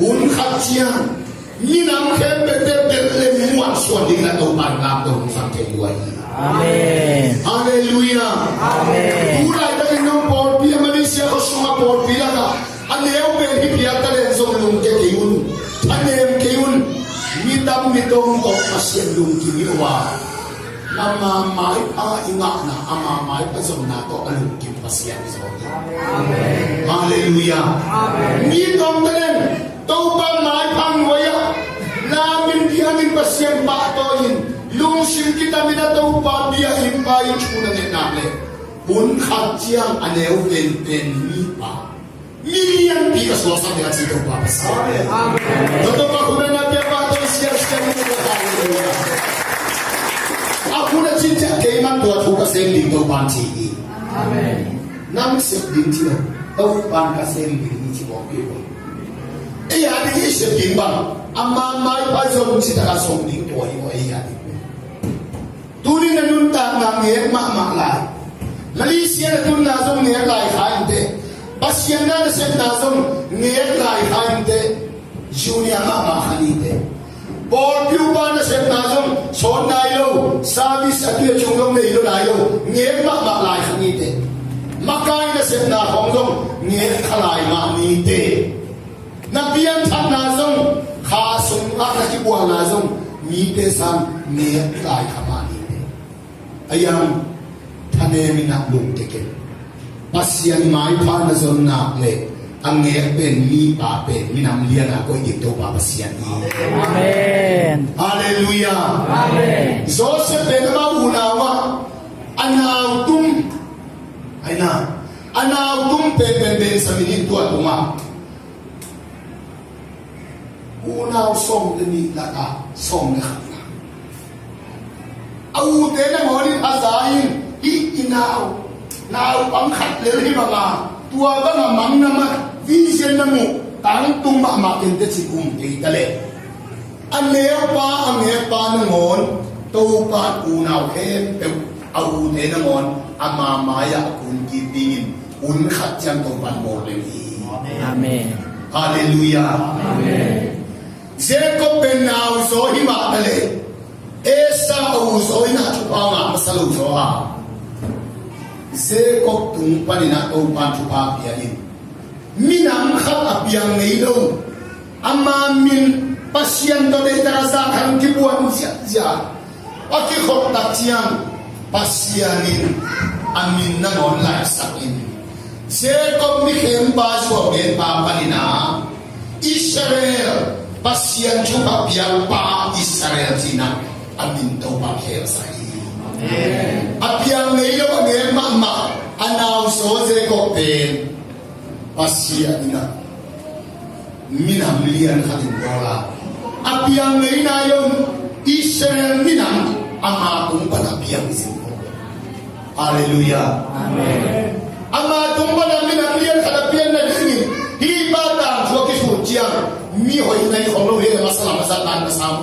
hun khat ciang minam khempeuhte belh le muan suan dingin a Topan lamto hong sang thei lua hi. Amen. Halleluiah. Amen. Tu laitakin nong pawlpi a Malaysia khua sungah pawlpi lakah a neu pen hi phial ta leng zong lungkia kei un. Thanem kei un. Mi tam mi tawng tawh Pasian lungkim hi lo a, ama maipha i ngahna, ama maipha zonna tawh a lungkim Pasian hi zaw hi. Halleluiah. Mi tawng ta leng Topa maipha nuai ah lamin diamin Pasian pahtawi in lungsim kitamin a Topa bia in pai in thu na nget nak le hun khat ciang a neu penpen mipa milianpi ka suaksak ding a ci Topa Pasian. Amen. Tua Topa khumen a pia pa tawh siasia ni. Halleluiah. A hun a cin ciang keiman tua thu ka sem ding Topan ci hi. Amen. Nang sep ding ci lo, Topan ka sem ding hi ci mawk hi. Ei a ding i sep ding bang ama maipha zon citak a song ding tua hi maw ei a ding. Tuni na nuntakna ngek mahmah lai. Malaysia na tunna zong ngek lai kha inteh. Pasian na nasepna zong ngek lai kha inteh. Junior mahmah kha ni teh. Pawlpi upa nasepna zong sawt nai lo. Service a tui a cung zong nei lo nai lo. Ngek mahmah lai kha ni teh. Makai nasepna khawng zong ngek kha lai mah ni teh. Na pianthakna zong, kha sungah na kibualna zong mite sang ngek lai kha mah ni teh. A yang thanem in ah lungkia kei. Pasian maipha na zon nak le a ngek pen mipa pen minam lian a koih ding Topa Pasian hi. Amen. Halleluiah. Amen. Joseph pen ama unau ah a nau tum, ai na, a nau tum pen pen Benjamin in tua tungah unau sawm le nih lakah sawm le khat na. A ute nangawn in a za in hih i nau, naupang khat lel hi bang a, tua bang a mang na mat, vision na muh, tangtung mahmah kei inteh ci um kei ta leh. A neupa, a ngekpa nangawn, Topa unau khempeuh, a ute nangawn, ama mai-ah a kun kik dingin, hun khat ciang Topan bawl leng hi. Amen. Halleluiah. Amen. Jacob pen nauzaw hi mah ta leh, Esau a uzaw in ah thupha ngah masa lo zaw a, Jacob tung panin ah Topan thupha pia in, minam khat a piang ngei lo, ama min Pasian tawh deihtak a zahkhang kibuan ziahziah a kikhop tak ciang Pasian in a min nangawn laisak in, Jacob mi khempa zuau genpa panin ah Israel, Pasian thupha piakpa Israel ci-in ah a min Topa khelsak hi. Amen. A piang ngei lo a ngek mahmah a nauzaw Jacob pen Pasian in ah Minam lian khat in bawl a, a piang ngei nai lo in, Israel minam ama tung pan a piang zin. Halleluiah. Amen. Ama tung pan a minam lian khat a piang nadingin hih pa tangthu a kithut ciang mi hoih na hi khong lo hi. Masa lam a zat nan na sam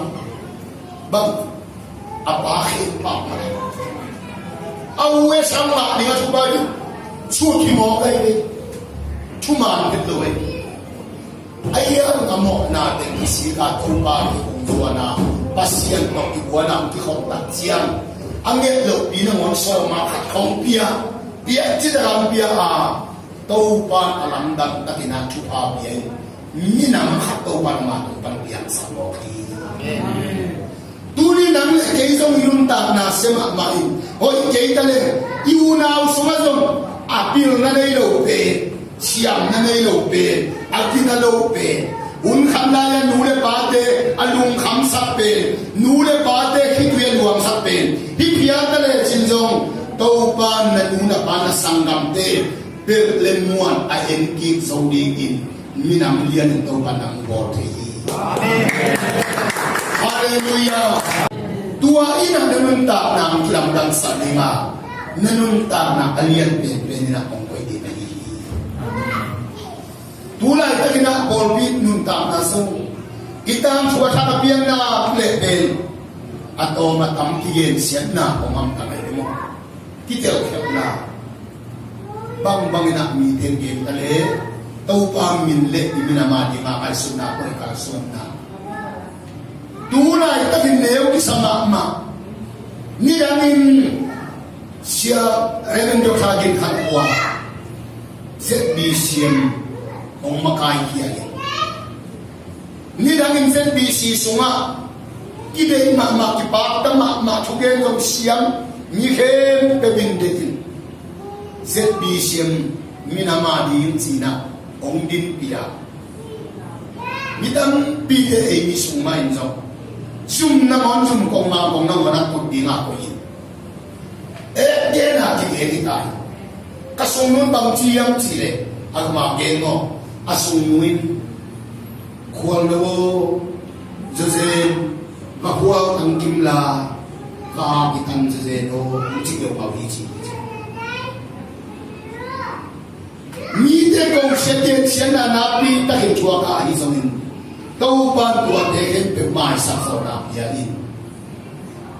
bang a pa khe pa ma a u e sang mah ding a thu bai ding. Thu ki mawk ai ve. Thu man phet lo ai. A hiang a mawhna teng kisik a Topa kihong zuan a, Pasian tawh kibuan a hong kikhawm tak ciang a nget lohpi nangawn sawm a khat khawng pia, pia cih tak a hong pia a, Topa in a lamdang takin a thupha pia in minam khat Topa in ama tung pan piangsak mawk hi. Amen. Tuni nang le kei zong i nuntakna sia mahmah in, hoih kei ta le i unau sungah zong a pilna nei lo pen, siamna nei lo pen, a gina lo pen, hun khat lai-a nu le pate a lungkhamsak pen, nu le pate khitui a luangsak pen, hih phial ta lecin zong Topa in na nu na pa na sanggamte belh le muan a en kik zo dingin minam lian in Topa nang bawl thei hi. Amen. Halleluiah. Tua in a na nuntakna hong kilamdangsak ding a, na nuntakna a lian penpen in a hong koih ding ahi hi. Tu laitakin a pawlpi nuntakna sung i tangthu a thak a pianna leh pen a tawm a tam kigensiatna hong hamtang ahi maw? Kitelkhialhna bangbang in a mite gen ta le Topa min le i minam a ding a ngaihsutna koih kalsuanna. Tu laitakin neu kisa mahmah. Nidangin Sia Reverend Doctor Gin Khan Kua Z B C M hong makai khia in. Nidangin Z B C sungah kideih mahmah, kipakta mahmah, thugen zong siam, mi khempeuh in deih in Z B C M minam a ding ci-in a hong dinpih a, mi tampite ei mi sung mah in zong zum nangawn zum kong ma kong nangawn a kut ding a koih in. Eh, gen a kik e hi ta hi. Ka sungnu in bang ci hiam cih leh, a ma gen maw, a sungnu in khual lo aw, zazen, va khual tang kim la, va a kitan zazen aw, ci peuhmah hi ci hi. Mite kongsia gensiatna nakpi takin thuak a ahi zongin Topa in tuate khempeuh maisak zawhna pia in.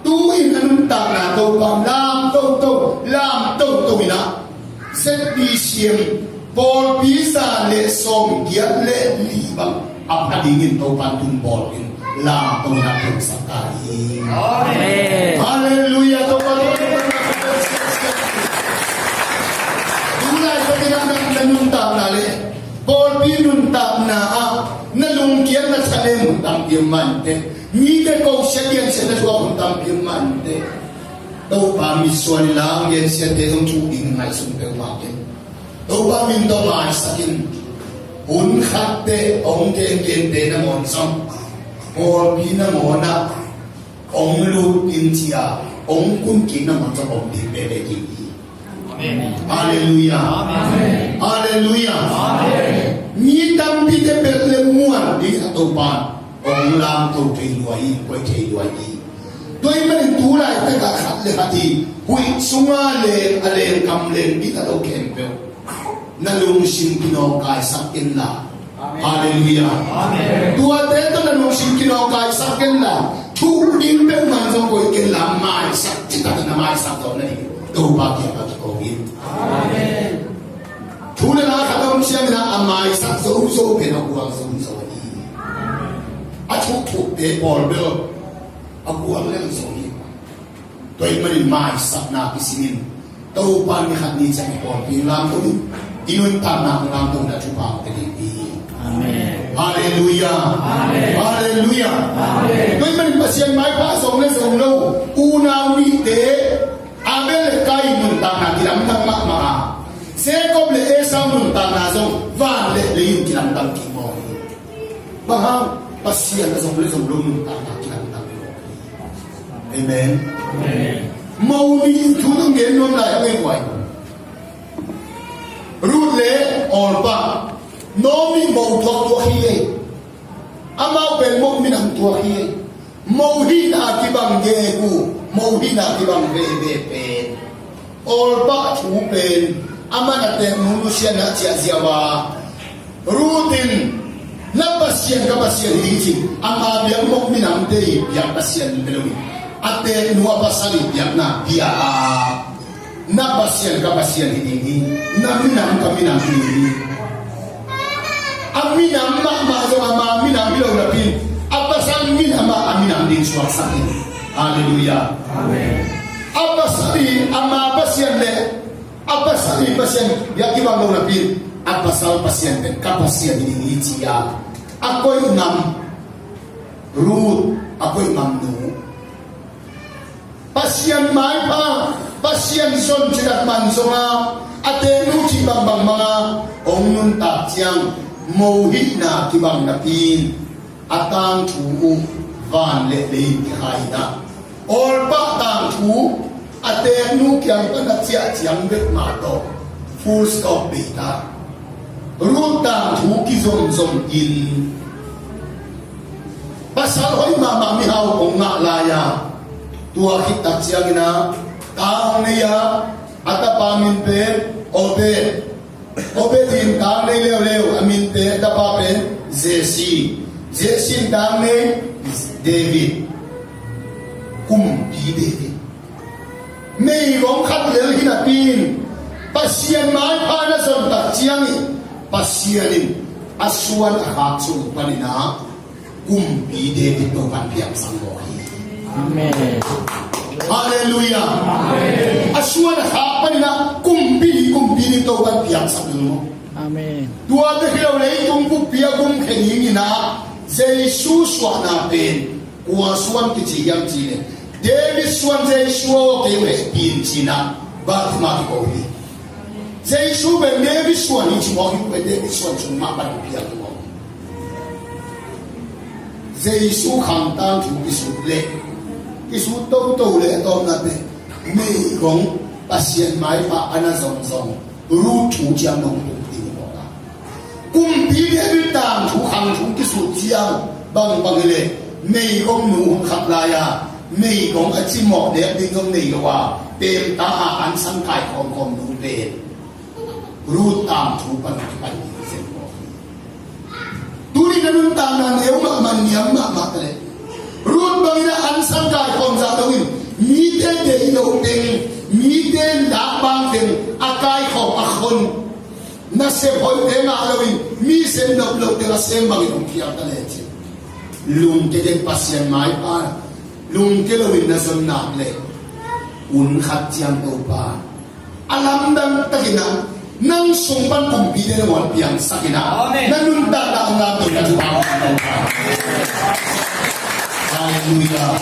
Tu-in a nuntakna Topa lam toto, lam toto in a Z B C M pawlpi za le sawmgiat le li bang a pha dingin Topa in tun bawl in lam to in a pumsak ta hi. Amen. Halleluiah. Topa, Topa, Topa, Topa. Tu laitakin a na nuntakna le pawlpi nuntakna ah na lungkiatna thanem hun tampi om mah inteh. Mite kongsia gensiatna thuak hun tampi om mah inteh. Topa mitsuan in la gensiate zong thuk ding ngaihsun peuhmah kei. Topa min tawh maisak in. Hun khatte hong gengente nangawn zong pawlpi nangawn ah hong lut in ci a hong kun kik nangawn zong om ding veve ding hi. Amen. Halleluiah. Amen. Halleluiah. Amen. Mi tampite belh le muan ding a Topa in hong lamto thei lua hi, koih thei lua hi. Tua ahih manin tu laitak a khat le khat i huih sungah leng a leng kam leng ding a lo khempeuh na lungsim kinawngkaisak inla. Amen. Halleluiah. Amen. Tuate tawh na lungsim kinawngkaisak inla, thuk ding peuhmah zong koih inla, maisak citakin na maisak zawh nading Topa kiangah kiko in. Amen. Thu le la khat a om ciangin a maisak zozo pen a gual zozo ahi. A thukthukte pawl bel a gual lel zo hi. Tua ahih manin maisakna kisim in Topa in ni khat ni ciang i pawlpi lamto in, i nuntakna hong lamto in a thupha hong pia ding hi. Amen. Halleluiah. Amen. Halleluiah. Amen. Tua ahih manin Pasian maipha zong le zong lo unau nihte Abel le Kain nuntakna kilamdang mahmah a, Jacob le Esau nuntakna zong van le leiin kilamdang kik mawk hi. Bang hang? Pasian a zong le zong lo nuntakna kilamdang hi. Amen. Amen. Mo nih thu tung gen nuam lai a ngei huai. Ruth le Orpah, Naomi mo tuaktuak hi ei. Amau pen moh minam tuak hi. Moh hihna kibang gegu, moh hihna kibang veve pen, Orpah thu pen, aman a teknu nusiatna ciahziau a, Ruth in, "Na Pasian ka Pasian hi ding," ci. Ama biak moh minamte ii biak Pasian bel lo in, a teknu a pasal ii biakna bia a, "Na Pasian ka Pasian hi ding hi, na minam ka minam hi ding hi." A minam mahmah zong ama minam hi lo napi in, a pasal minam ah a minam ding suaksak hi. Halleluiah. Amen. A pasal ii ama Pasian le a pasal ii Pasian biak kibang lo napi in, a pasal Pasian pen ka Pasian hi ding hi ci a, a koih ngam, Ruth a koih ngam nu. Pasian maipha, Pasian zon cih tak man zong a, a teknu cih bangbang mang a, hong nuntak ciang moh hihna kibang napi in, a tangthu uh van le lei in kikhai in ah, Orpah tangthu a teknu kiang pan a ciah ciang bek mah tawh full stop bei ta. Ruth tangthu kizomzom in, pasal hoih mahmah mihau hong ngah lai a, tua khit tak ciangin ah ta hong nei a, a tapa min pen Obed. Obed in ta hong nei leuleu, a min pen, a tapa pen Jesse. Jesse in ta hong nei David, Kumpi David. Meigong khat lel hi napi in, Pasian maipha na zon tak ciangin, Pasian in a suan a khak sung panin ah Kumpi David Topa'n piangsak mawk hi. Amen. Halleluiah. Amen. A suan a khak panin ah kumpi, kumpi ding Topa'n piangsak mawk. Amen. Tua bek hi lo, leitung buppi a gum khia dingin ah Jesu suahna pen kua suan kici hiam cih leh, David suan Jesu aw, kei uh hehpih in ci-in ah baptisma kiko hi. Jesu pen David suan hi ci mawk hi, pen David suan sung mah bang piang hi mawk. Jesu khang tangthu kisut leh, kisut toto leh a tawpna teh, meigong Pasian maipha a na zongzong Ruth thu ciang nong tung ding mawk a. Kumpi David tangthu khang thu kisut ciang bangbang hi leh, meigong nu hun khat lai a, meigong a cimawh nek ding zong nei lo a, pemta a ansan kaikhawm khawm nu pen Ruth tangthu pan a kipan ding zen mawk hi. Tuni na nuntakna neu mahmah, niam mahmah ta leh, Ruth bangin a ansan kaikhawm zah lo in, mite deih loh teng, mite lakbang teng a kaikhawm a khon, nasep hoihte ngah lo in, mi sem nop loh teng a sem bangin hong phial ta lecin, lungke den, Pasian maipha lungke lo in na zon nak leh, hun khat ciang Topa a lamdang takin ah nang sung pan kumpite nangawn piangsak in ah, amen, na nuntakna a lamdang na thupha. Halleluiah.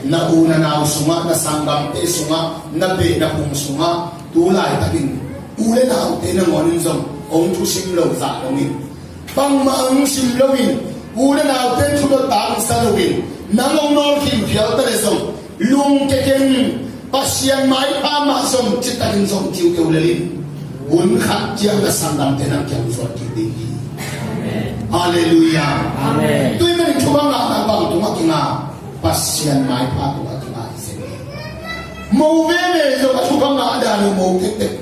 Na u na nau sungah, na sanggamte sungah, na beh na phung sungah tu laitakin u le naute nangawn in zong hong thusim lo zah dongin, bangmah hong sim loin, u le naute thu dot tangsa loin, nang hong nawlkhin phial ta leh zong, lungke keng, Pasian maipha mah zong citakin zong ci uh kei uh lel in, hun khat ciang na sanggamte nang kiang zuan kik ding hi. Halleluiah. Amen. Tua ahih manin thupha ngahna bang tungah kinga? Pasian maipha tungah kinga hi zen hi. Mo veve zong a thupha ngah dan uh mo tektek.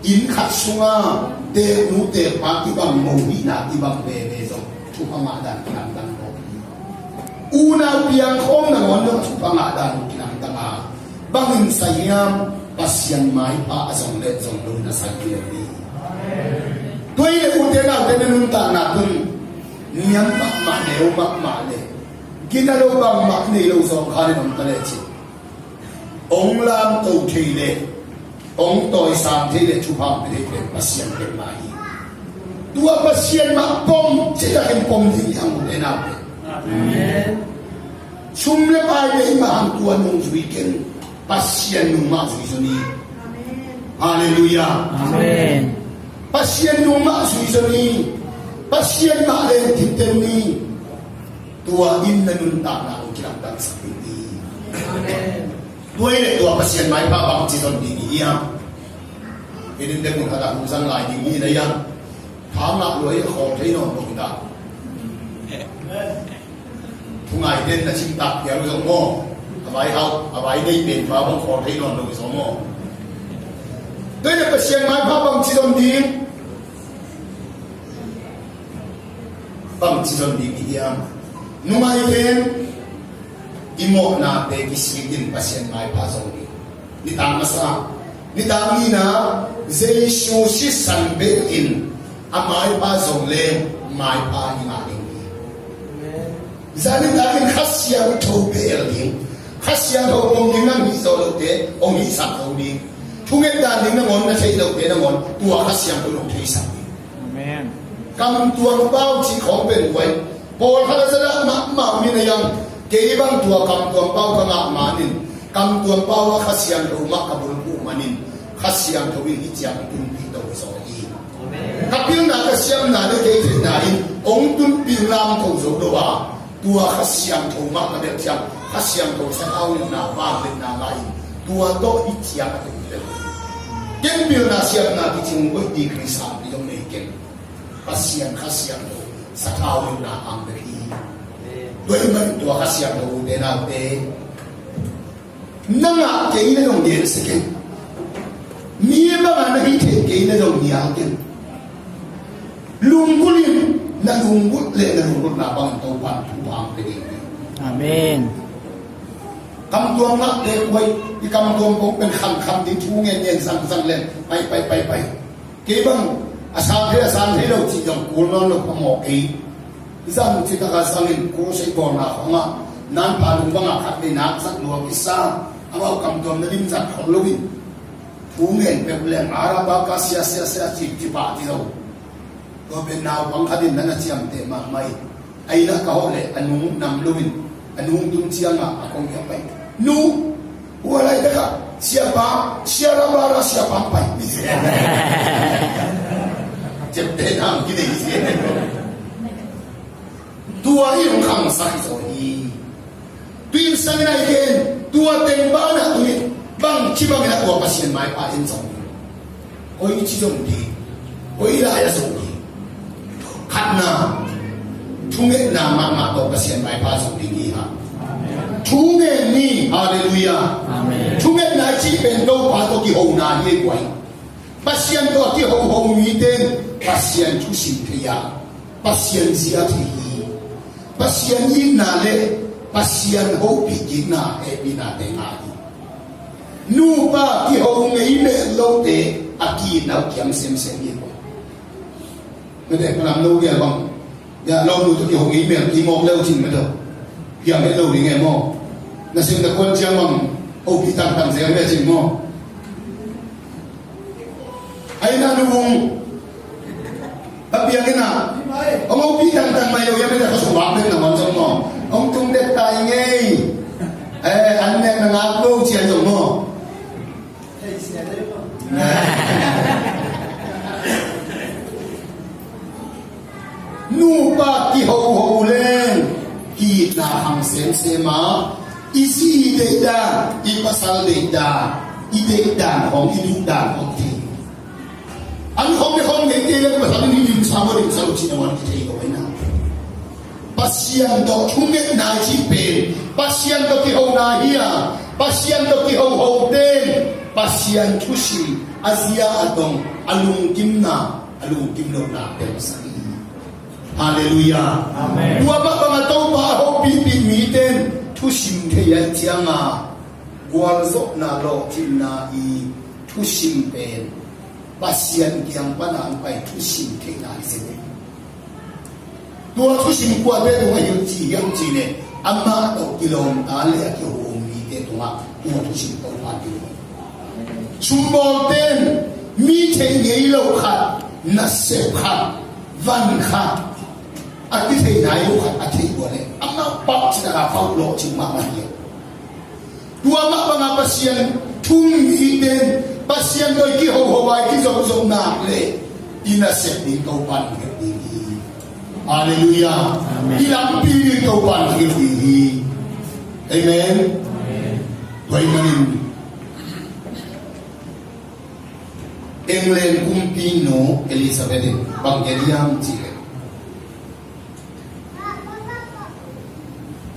Inn khat sungah teknu tekpa kibang, mo hihna kibang veve zong thupha ngah dan kinamdang mawk hi. Unau piangkhawm nangawn zong thupha ngah dan uh kinamdang a, bangin sa hiam? Pasian maipha a zong le zong lo in a sa hi hi. Tua hi leh ute naute, na nuntakna tun niam mahmah, neu mahmah le gina lo bangmah nei lo zawng kha le om ta lecin, hong lamto thei le hong tawisang thei le thupha hong pia thei pen Pasian peuhmah hi. Tua Pasian mah pom citakin pom ding hi hang, ute naute. Amen. Sum le pai bei mah hang, tua nung zui keng, Pasian nung mah zui zaw ni. Halleluiah. Amen. Pasian nung mah zui zaw ni. Pasian mah leng thinte ni. Tua in na nuntakna hong kilamdangsak ding hi. Amen. Tua hi leh tua Pasian maipha bangci zon ding hi hiam? Hih in dek mun khat ah hun zang lai ding hi na hiam? Tha ngah lua hi, khawm thei nawn lo hi ta. Thungai ten na cimtak piang zong maw, a vai hau, a vai nei pen pa bang khawl thei nawn lo zong maw. Tua in a Pasian maipha bangci zon ding, bangci zon ding i hiam? Nungai ten i mawhnate kisik in Pasian maipha zong ding. Nitak masa, nitak nina, Jesu sisan bel in a maipha zong leng maipha i ngah ding hi. Zan nitak in Kha Siangtho bel ding, Kha Siangtho pom ding nang hih zo lote hong hihsak zo ding. Thunget dan ding nangawn na theih lote nangawn tua Kha Siangtho in hong theisak ding. Amen. Kamtuang pau cih khawng pen guai. Pawlkhat a zadah mahmah mi na yang, kei bang tua kamtuang pau ka ngah manin, kamtuang pau a Kha Siangtho mah ka bulphuh manin, Kha Siangtho in hih ciang tunpih to zaw hi. Ka pilna ka siamna le kei theihna in hong tunpih lam tho zo lo a, tua Kha Siangtho mah ka belh ciang, Kha Siangtho sathau letna, vangliatna ngah in, tua tawh hih ciang a tunpih. Ken pilna siamna kicing koih degree sang pi zong nei keng. Pasian Kha Siangtho sathau letna ang bek hi. Tua ahih manin tua Kha Siangtho ute naute, nang a kei na dong gen sek in. Mi bang a na hih theih kei na dong nial kei in. Lunggulh in, na lunggulh le na lunggulhna bangin Topa in thupha ang pe ding hi. Amen. Kamtuang ngah le kuai, i kamtuang kong pen khamkham ding thu ngen ngen zangzang le pai pai pai pai. Kei bang a sang thei, a sang thei lo cih zong kul nawn lo ka mawk ei. Zang cih taka zangin kul sei bawlna khawngah nanpha lung bangah khat vei nak zat lua kisa. Amau kamtuam na lim zat khol loin thu ngen peuh leng arabaka sia sia sia cip cipah ci lo. Tua pen naupang khat in na na ciamteh mahmah in. A inn ah ka hawh leh a nu nam lo in, a nu tung ciangah a kong kiang pai. Nu, hua laitak ah siapa, sia Rabara siapa hong pai. Ciaptehna hong kinei hi. Tua hi hong khangsak hi zaw hi. Tuinsang in a hi ken, tua teng banah tungin bangci bangin a tua Pasian maipha en zong hi. Koi ci zong ding, koi lai a zong ding. Khatna, thungetna mahmah tawh Pasian maipha zong ding hi hang. Thungen ni, halleluiah. Amen. Thungetna i cih pen Topa tawh kihona hi ei guai. Pasian tawh a kihoho mite in Pasian thusim thei a, Pasian zia thei hi. Pasian itna le Pasian hopih kikna hehpihna te ngah hi. Nupa kiho ngei mel lote a ki-itna uh kiam semsem hi. Mete, ka nam lo gial bang, ya lo nu tawh kiho ngei mel kimawk leu cin mete. Kiam het lo ding e maw? Na sim na kuan ciang bang hopih tangtang zel ve cin maw? Ai na nu vung. A piang ina. Hong hopih tangtang mai lo, ya mete ka sung bak den na wan zong maw? Hong tung det tai ngei. Eh, an nek na ngak lo cia zong maw? Nupa kihoho leng ki-itna hang semsem a, i zi i deihdan, i pasal deihdan, i deihdan hong, i duhdan hong thei. An khom le khom ngei te le pasal in i limsa maw limsa lo cih na wan kithei lo hi na. Pasian tawh thungetna i cih pen Pasian tawh kihona hi a, Pasian tawh kihoho ten Pasian thusim a zia a dong, a lungkimna, a lungkim lohna pelsak hi. Halleluiah. Amen. Tua mah bangah Topa a hopihpih mite in thusim thei a cianga gualzawhna lawhcinna i thusim pen Pasian kiang pana hong pai thusim theihna hi zen. Tua thusim kuate tungah hilh ci hiam cih leh amah tawh kilawmta le a kiho mite tungah tua thusim Topa kilawm. Sumbawlte in mi theih ngei lo khat, nasep khat, van khat, a kithei nai lo khat a theih uh leh amah pau cih taka pau lawhcing mahmah hi. Tua mah bangah Pasian thu-um mite in Pasian tawh i kihoho a i kizopzop nak leh i nasep ding Topa in hong hilh ding hi. Halleluiah. Amen. I lampi ding Topa in hong hilh ding hi. Amen. Amen. Tua ahih manin England kumpinu Elizabeth in bang gen hiam cih leh,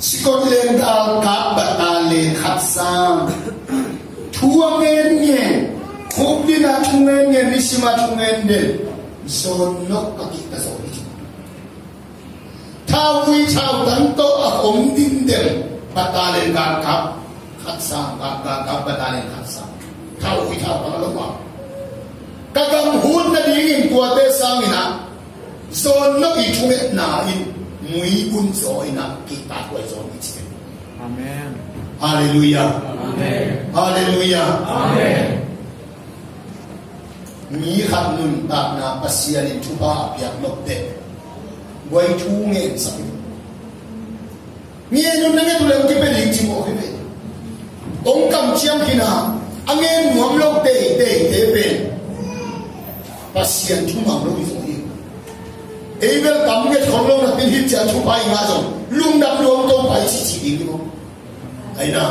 Scotland galkap battalion khat sang, thu a ngen ngen, khukdin ah thu ngen ngen, nisim ah thu ngen den, John Knox ka kihta zaw hi ci. Thau hui thau tang tawh a om dindem battalion galkap khat sang, galkap battalion khat sang, thau hui thau tang a lo a, ka gam hut nadingin tuate sangin ah John Knox i thungetna in mui bun zaw in ah kihtakhuai zaw hi ci. Amen. Halleluiah. Amen. Halleluiah. Amen. Mi khat nuntakna Pasian in thupha a piak nop teh, guai thu ngen sak hi. Ngen un na nget uh leh hong kipia ding ci mawk hi ve. Hong kamciam khin a, a ngen nuam lo teitei te pen Pasian thu mang lo hi zaw hi. Ei bel kam nget khol lo napi in hih ciang thupha i ngah zong lungdam lua, Topa i cihcih ding hi maw? Ahi na,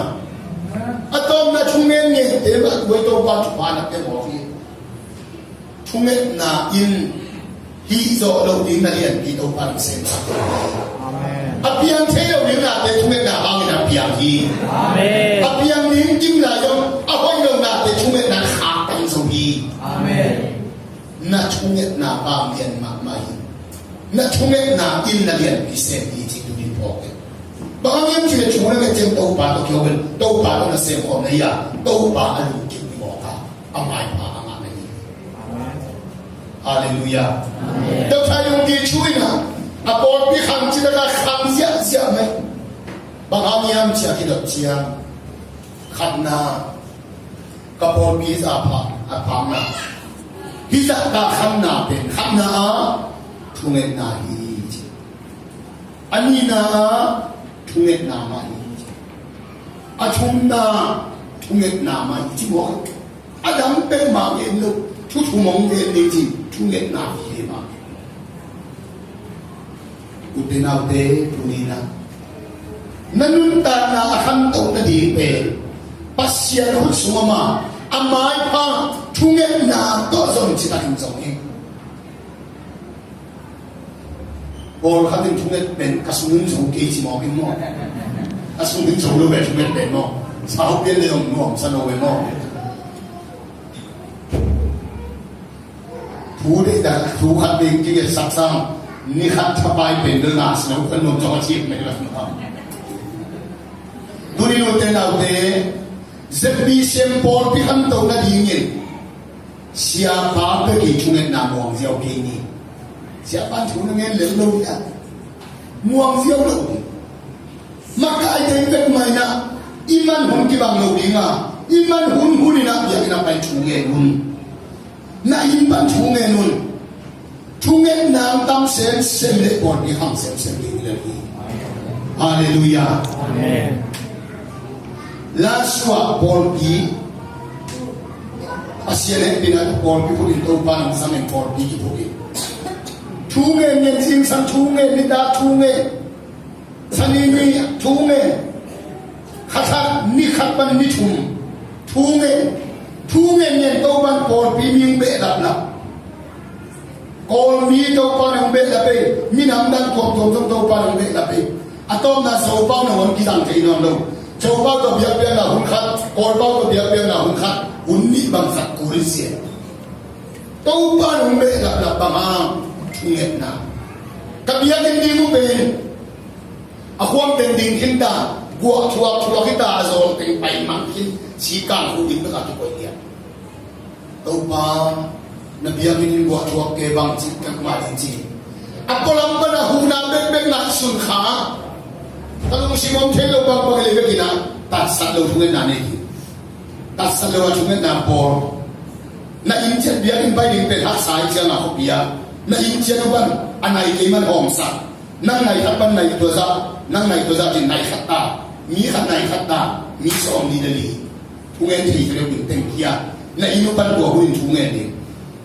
a tawpna thu ngen ngente mah guai Topa thupha na pia mawk hi. Thungetna in hih zawh loh ding na lianpi Topa in semsak. Amen. A piang thei lo ding nate thungetna hangin a piang hi. Amen. A piang ding kim lai zong a hoih lo nate thungetna khak tam zo hi. Amen. Na thungetna hang lian mahmah hi. Na thungetna in na lianpi sem hi ci tu ding phawk hi. Bang hang hiam cih leh thu na nget ciang Topa tawh kihopin, Topa tawh na sem khawm na hi a, Topa a lungkim hi mawk a, a maipha a ngah na hi. Halleluiah. Dr. Yonggi Cho in ah a pawlpi khang cih leh ka khang ziahziah mai. Bang hang hiam cih a kidot ciang, khatna, ka pawlpi zah a phak, a phakna, hih zah ka khamna pen khatna ah thungetna hi ci. A nihna ah thungetna mah hi ci. A thumna thungetna mah hi ci maw? A dang peuhmah ngen lo, thu thum hong ngen ding ci, thungetna hi hi mah. Ute naute, tuni in ah na nuntakna a khantoh nading pen Pasian khut sung om a, a maipha thungetna tawh zong citakin zong hi. Pawlkhat in thunget pen ka sung in zo kei ci mawk in maw? Ka sung in zo lo ve thunget pen maw? Sau pian le om nuam sa lo ve maw? Thu deihdan, thu khat ding kingetsak sang, ni khat thapai pen bel na si lo, kan nuam zong a cik mai la. Tuni ute naute, Z B C M pawlpi khantoh nadingin siapa bek i thungetna muang ziau kei ni. Siapa in thu na ngen lel lo hi a, muang ziau lo hi. Makai ding bek mah in ah, i man hun kibang lo ding a, i man hun hun in ah biakinn ah pai thu ngen un. Na inn pan thu ngen un. Thungetna hong tam semsem leh pawlpi khang semsem ding hi lo hi. Halleluiah. Amen. Lasua pawlpi, Pasian hehpihna pawlpi khut in Topa in hong zang in pawlpi kiphut in, thu ngen ngen, zingsang thu ngen, nitak thu ngen, Sani ni thu ngen, kha khat ni khat pan ni thum thu ngen, thu ngen ngen Topa in pawlpi mi hong behlap lap. Kawlmi Topa in hong behlap ei, minam dan tuamtuam zong Topa in hong behlap ei. A tawpna Zopau na hong kizang thei nawn lo. Zopau tawh biakpiakna hun khat, Kawlpau tawh biakpiakna hun khat, hun nih bang khat kul sia. Topa in hong behlap lap bang hang, thungetna. Ka biakinn ding uh pen a khuam teng ding khin ta, guah thuak thuak hi ta, a zawl teng pai mang khin, sikang khu inn bek a kikoih lian. Topa, na biakinn in guah thuak kei bang ci ka mah ding ci. A pualam pan a huhna bekbek ngaihsun kha. Ka lungsim om thei lo bangbang hi leh bek in ah tatsat lo thungetna nei hi. Tatsat lo a thungetna bawl. Na inn ciat biakinn pai ding pen haksa hi ciang a khuapi ah, na inn ciat uh pan a nai kei man hawmsak. Nang nai khat pan nai tua zah, nang nai tua zah ci, nai khat ta, mi khat nai khat ta, mi sawmnih le li. Thu ngen thei deuh ding teng hi a, na inn uh pan tua hun in thu ngen ding.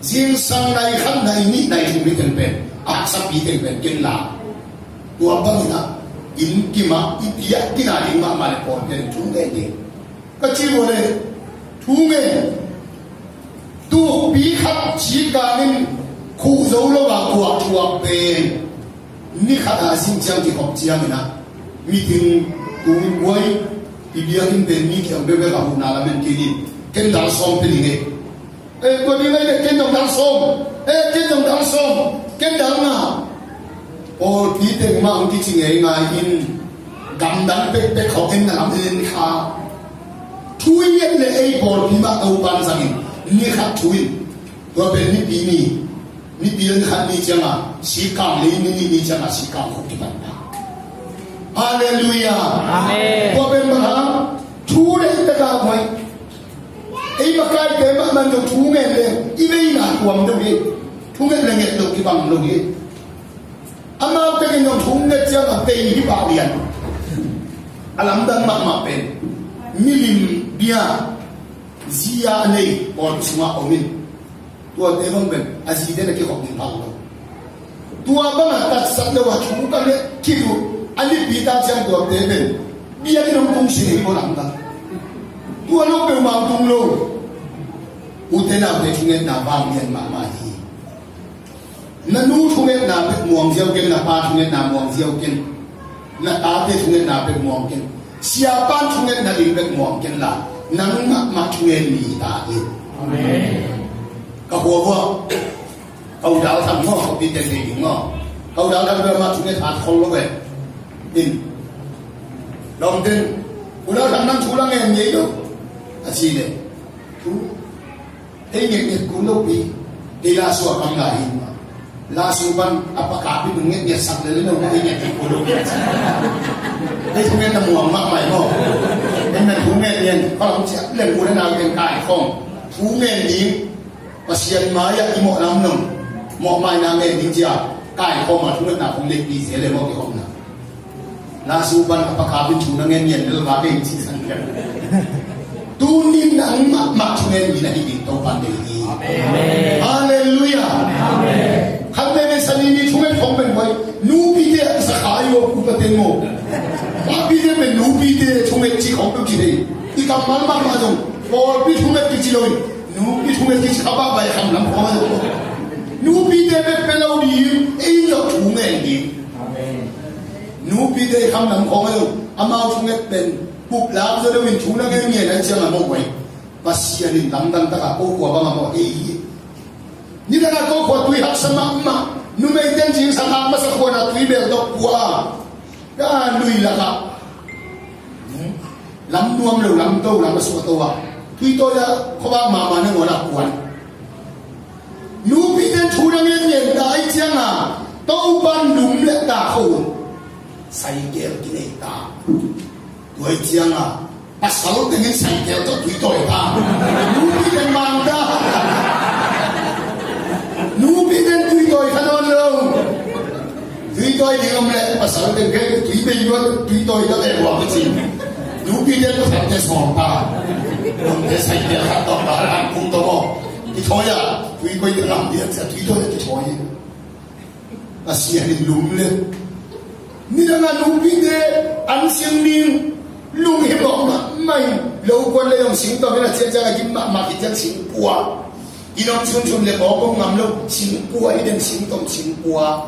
Zingsang nai khat, nai nih, nai thum hi teng pen, a haksapi teng pen ken la. Tua bangin ah inn kim ah i biakinn a ding mahmah le pawlpi in thu ngen ding. Ka ci uh leh thu ngen. Tukpi khat ci kangin khuh zo lo a guah thuak pen ni khat a zing ciang kikhop ciangin ah, Meeting tung in guai, i biakinn pen mi kiang bekbek a huhna lamen kei in, ken dal sawm pe ning ei. Eh, tua ding ei le, ken dong dal sawm. Eh, ken dong dal sawm. Ken dal nga. Pawlpi teng mah hong kici ngeingai in, gamdang pekpek khawng en na lam en kha. Thu i nget le ei pawlpi mah Topa'n zang in, ni khat thu in. Tua pen nipi ni, nipi ni khat ni ciangah, sikang lei ni, ni, ni ciangah sikang khawng kipan ta. Halleluiah. Amen. Tua pen bang hang, thu le i taka mai. Ei makaite mahmah zong thu ngen le, i veina kuam deuh hi. Thu nget le nget deuh kibang lo hi. Amau tekin zong thu nget ciang a vei hi pah lian. A lamdang mahmah pen milim bia zi a nei pawlpi sungah om in. Tuate bang pen a zite na kikhop ding phal lo. Tua bangah tatsat lo a thu ka nget khit uh a lipi ta ciang tuate pen biakinn hong tung si hi maw lamdang. Tua lo peuhmah hong tung lo. Ute naute thungetna vang lian mahmah hi. Na nu thungetna bek muang ziau ken, na pa thungetna muang ziau ken, na tate thungetna bek muang ken, siapa'n thungetna ding bek muang ken la, nang mahmah thungen ni ta hi. Amen. Ka hua hua. Ka u Dal Thang maw, ka pi teng teng ding maw. Ka u Dal Thang bek mah thunget hat khol lo ve. In. Dong ten. U Dal Thang nang thu la ngen ngei lo. A ci le. Thu. Ei ngetnget kul lo pi. Ei la sua kam la hi ma. La su pan a pakap pi nung ngetnget sak le le lo ma ei ngetnget kul lo pi. Ei thungetna muang mahmah maw. Ei na thunget ngen. Ka lam ciah leng u le nau teng kai khong. Thungen ding. Pasian mai-ah i mawhna om nong. Mawhmaina ngen ding cia. Kai khong a thungetna khong lek pi sia le maw kihopna. La su pan a pakap in thu na ngen ngen lel va kei ci san kei. Tunin nang mahmah thu ngen mi na hi ding Topa'n deih hi. Amen. Halleluiah. Amen. Khat veve sani ni thunget khong pen huai. Nupite a sa kha i lo pu pa teng maw. Papite pen nupite thunget ci khong pen ci thei. I kammal mahmah zong. Pawlpi thunget kici lo in. Nupi thunget kici kha pah bai kham lam khong a zong. Nupite bek pe lo ding. Ei zong thungen ding. Amen. Nupite i kham lam khong a lo, amau thunget pen, pup lam zaw deuh in thu na ngen ngen a ciang a mawh uai. Pasian in lamdang takah ko khua bang a mawh ei hi. Nidang a ko khua tui haksa mahmah, numei ten cing sa hak masa khuan a tui bel dok khua. Ka lui lakah. Lam nuam lo, lam to, lam a suah to ah. Tui tawi ah, khuavak mahmah nangawn ah kuan. Nupi ten thu na ngen ngen ta ahih ciangin, Topa'n lum le ta khawh un. Saikel kinei ta. Tua ahih ciangin, pasal tengin saikel tawh tui tawi ta. Nupi ten mang ta. Nupi ten tui tawi kha nawn lo. Tui tawi ding om leh pasal teng kei tui bei luat tui tawi ta leh luat ka ci. Nupi te pasal te sawm ta. Nuam te sai te khat tawh ta lam kum tawh maw. Kithawi a tui koi te lam diak cia tui tawi te kithawi. Pasian in lum le. Nidang a nupi te an siang ding lunghimawh mahmah in lo kuan le zong sing tawh in a ciah ciang a gim mahmah kician sing pua. I nong sunsun le mawk om ngam lo sing pua i den sing tawh sing pua.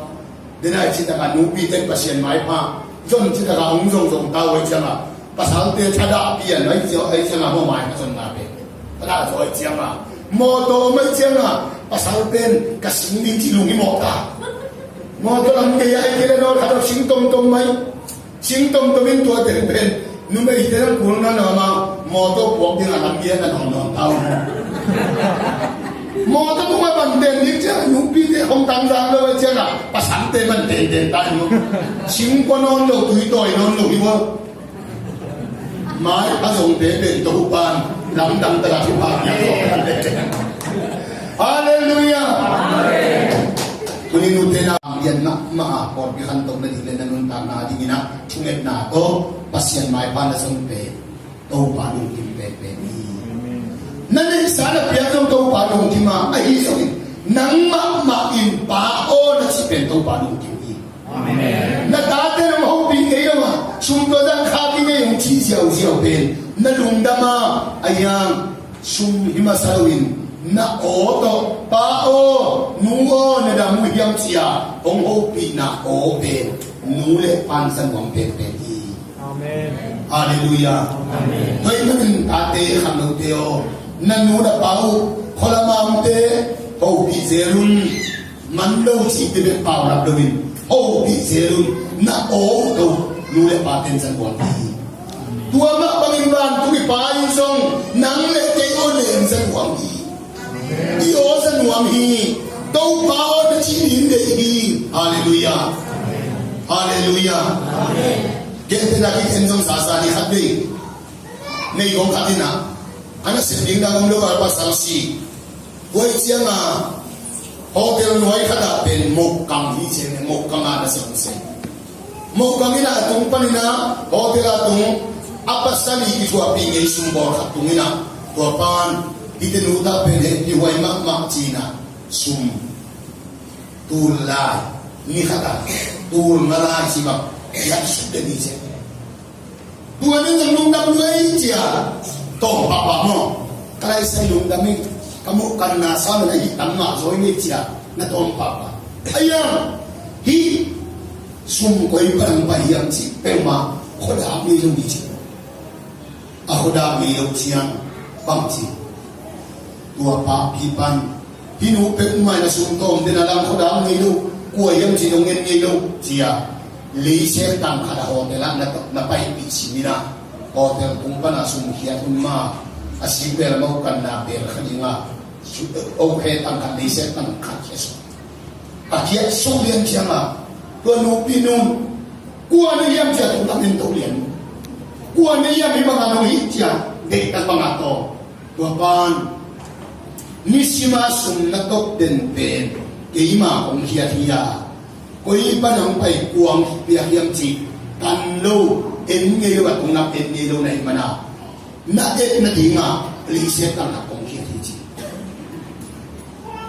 Denai citak a nupi ten Pasian maipha zon citak a hong zongzong ta uh ahih ciangin pasalte thadah pian ahih ciangin maw maipha zonna pen thadah zaw ahih ciangin mawtaw om ahih ciangin pasal pen ka sing ding ci lunghimawh ta. Mawtaw lam gei ahih kei le nawl khat a sing tomtom mai. Sing tomtom in tua teng pen numeite lam kul na na ma mawtaw puak dingin lam gei na nawn nawn ta uh. Mawtaw tungah ban den ding ciang nupite hong tangzang lo ahih ciangin pasalte man tenten ta hi uh. Sing kua nawn lo tui tawi nawn lo hi uh. Mai a zongte pen Topa'n lamdang taka thupha piak zaw. Halleluiah. Tuni nute na lian mahmah a pawlpi khantohna ding le na nuntakna dingin a thungetna tawh Pasian maipha na zon pen Topa lungkim penpen hi. Na neihsa na piak zong Topa lungkim a, ahi zongin nang mahmah in Pa aw na cih pen Topa lungkim hi. Amen. Na tate nong hopih ngei lo a, sum tua zang kha ki ngei hong cih ziauziau pen na lungdam a, a hiang sum hi masa loin na aw tawh Pa aw, Nu aw, na dam uh hiam cia hong hopihna aw pen nu le pa'n sa nuam penpen hi. Halleluiah. Amen. Tua ahih manin tate khangnote aw, na nu na pa uh, khualama omte hopih zel un. Man lo cihte bek paulap loin hopih zel un. Na aw uh tawh nu le pate'n za nuam hi. Tua mah bangin vantung i Pa in zong nang le kei aw nen za nuam hi. I aw za nuam hi. Topa aw na cih in deih hi. Halleluiah. Halleluiah. Gentehna kikhen zong sasa ni khat vei. Meigong khat in ah, a nasep ding dang om lo a pasal si. Tua ciangin hotel nuai khat ah pen mokang hi ci-in, mokang a nasep si. Mokang in ah a tung panin ah hotel a tung a pasal i kithuahpih ngei sum bawl khat tung in ah, tua pan, hihte nu ta pen hehpihhuai mahmah ci-in ah sum tul lai, ni khat ah tul nga lai ci bang, hiah sum den hi ci. Tua nen zong lungdam lua ei ci-a tawm pahpah maw? Ka laisai lungdam ei, ka mawhkanna sa man ahi tam mah zaw ei ci-a na tawm pahpah. Ai ang, hih sum koi pan hong pai hiam cih peuhmah khuadak ngei lo hi ci. A khuadak ngei lo ciang bang ci? Tua pa pi pan, hih nu peuhmah in a sum tawm den a lang khuadak ngei lo, kua hiam cih dong ngen ngei lo ci-a, leiset tang khat a hotel ah na, na paipih sim in ah, hotel tung pan a sum khiat hun ma, a sik bel a mawhkanna bel kha ding a, su-, okay tang khat, leiset tang khat khiat suk. A khiat suk lian ciangin tua nupi nun, kua na hiam ci-a tung lam en to lian. Kua na hiam, hih bang a nong hih ci-a deihtak bang a tawm. Tua pan, nisim a sum na tawm den pen keima kong khiat hi a, koi pan hong pai, kua hong piak hiam cih tan lo, en ngei lo, a tung lam en ngei lo na hih man a, na et nading a leiset tang khat kong khiat hi ci.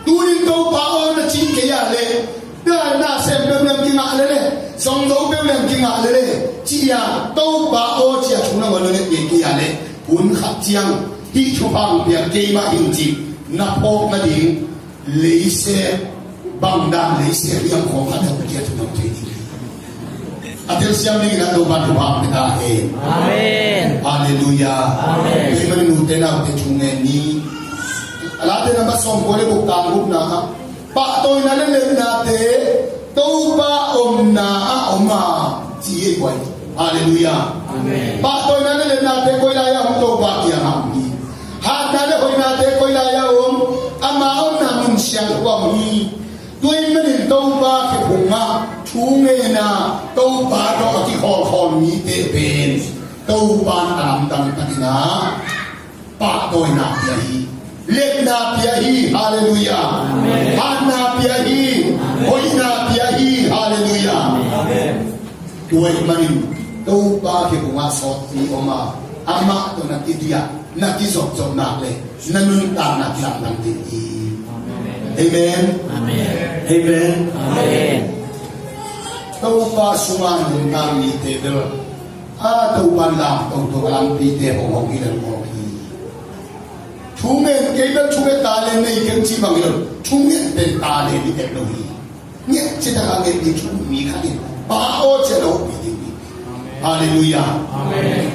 Tunin Topa aw na cih kei a leh, na, na sem peuh leng kingah leh leh, zongzo peuh leng kingah leh leh, ci-a Topa aw ci-a thu nangawn na nget ngei kei a leh, hun khat ciang hih thupha hong piak keimah hi ing ci, na phawk nading leiset, bang dan leiset hiam khawng khat hong kiat thu nong thei ding. A telsiam dingin a Topa thupha hong pia ta hen. Amen. Halleluiah. Amen. Tua ahih manin ute naute thu ngen ni. A Late namba sawmkua le guk, tang gukna ah, pahtawina le letnate Topa omna ah om a, ci hi guai. Halleluiah. Amen. Pahtawina le letnate koi lai-ah om? Topa kiangah om hi. Hatna le hoihnate koi lai-ah om? Ama omna mun siangtho ah om hi. Tua ahih manin Topa khephungah thu ngen a, Topa tawh a kikhawlkhawl mite pen Topa in a lamdang takin ah pahtawina pia hi. Letna pia hi. Halleluiah. Amen. Hatna pia hi. Amen. Hoihna pia hi. Halleluiah. Amen. Tua ahih manin Topa khephungah sawt mi om a, amah tawh na kidiah, na kizopzop nak leh na nuntakna kilamdang ding hi. Amen. Amen. Amen. Amen. Topa sungah nuntak mite bel, a, Topa in lam toto a lampite hong hong hi lel mawk hi. Thu ngen, kei bel thunget talent nei keng ci bang hi lo, thunget pen talent hi tek lo hi. Nget cih takah nget ding thu um mi khat in Pa aw ci-a na hopih ding hi. Halleluiah. Amen.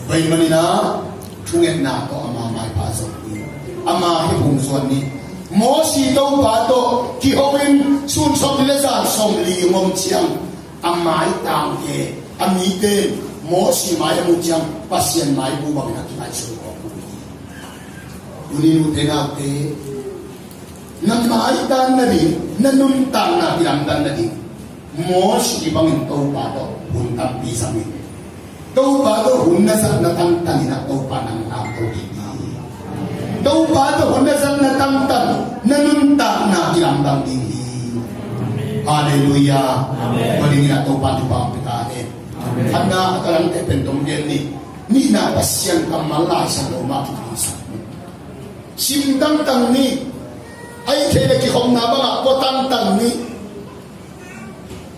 Tua ahih manin ah thungetna tawh ama maipha zong hi. Ama khephung zuan ni. Mosi Topa tawh kiho in sun sawmli le zan sawmli hong om ciang a maitang khe, a mite in Mosi mai a muh ciang Pasian mai bu bangin a kingaihsun khawm uh hi. Tuni ute naute, na maitan nading, na nuntakna kilamdan nading Mosi bangin Topa tawh hun tampi zang in. Topa tawh hun na zatna tangtang in ah Topa nang lamto ding hi. Topa tawh hun na zatna tangtang na nuntakna kilamdang ding hi. Halleluiah. Amen. Tua dingin ah Topa thupha hong pia ta hen. Amen. Khatna, a kalangte pen tawm gen ni. Nihna, Pasian kammal Lai Siangtho mah thupi sa. Sim tangtang ni. Ahih kei leh kikhopna bangah pua tangtang ni.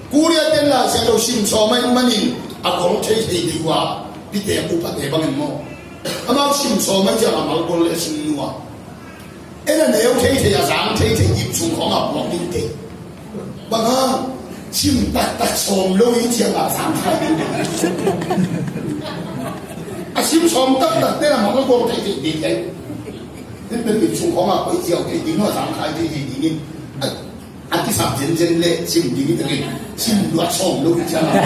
Korea ten Lai Siangtho sim sawm ahih manin a gol thei thei ding uh a, pite upate bangin maw. Amau sim sawm ahih ciang a mal gol leh a sim nuam. En a neu thei thei, a zang thei thei, ip sung khawng a puak ding teh. Bang hang? Sim taktak sawm lo i ciangah zangkhai ding. A sim sawm taktak te lamah ka guang thei thei ding ei. Pen pen bik sung khawngah koih ziau thei ding, a zangkhai thei thei ding in. A, a kisap zenzen le sim ding i takin sim luat sawm lo i ciangah.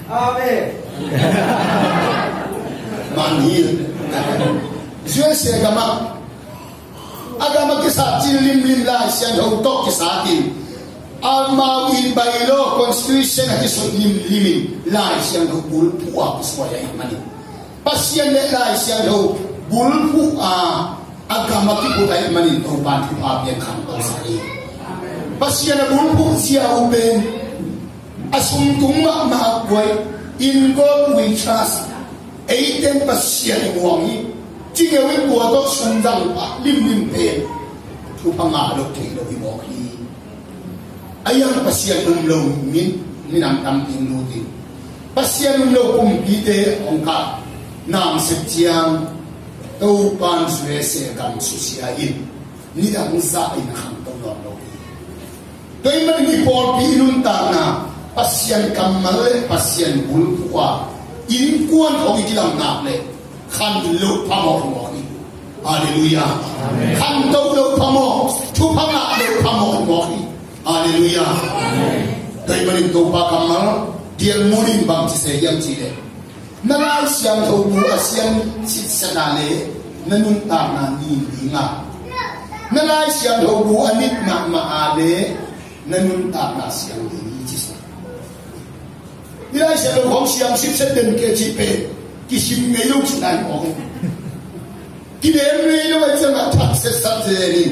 Amen. Man hi. U S A gamah, a gamah kisat cil limlim Lai Siangtho tawh kisat in, amau i bylaw constitution a kisut limlim in Lai Siangtho bulphuh a kisuai ahih manin, Pasian le Lai Siangtho bulphuh a, a gamah kiphut ahih manin Topa'n thupha piang khangto sa hi. Pasian a bulphuh zia uh pen a sung tung mahmah a kuai, "In God we trust." Eite'n Pasian i muang hi. Cingeu in tua tawh sung zang pah limlim pen thupha ngah lo thei lo hi mawk hi. A iang Pasian um lo min, minam tampi in lut in, Pasian um lo kumpite hong kah na sep ciang, Topa'n U S A gam susia in, nidang zah in a khangto nawn lo hi. Tua ahih manin i pawlpi i nuntakna, Pasian kammal le Pasian bulphuh a innkuan khawng i kilamnak le khan loh phamawh hi mawk hi. Halleluiah. Amen. Khanto loh phamawh, thupha ngah loh phamawh hi mawk hi. Halleluiah. Amen. Tua ahih manin Topa kammal dial mun in bang ci se hiam cih leh, na Lai Siangtho bu a siang sitset a leh na nuntakna nin ding a, na Lai Siangtho bu a nit mahmah a leh na nuntakna siang ding hi ci se. I Lai Siangtho khawng siang sitset den kei cih pen kisim ngei lo cihna hi mawk hi. Kidem ngei lo ahih ciangah that setsat zen in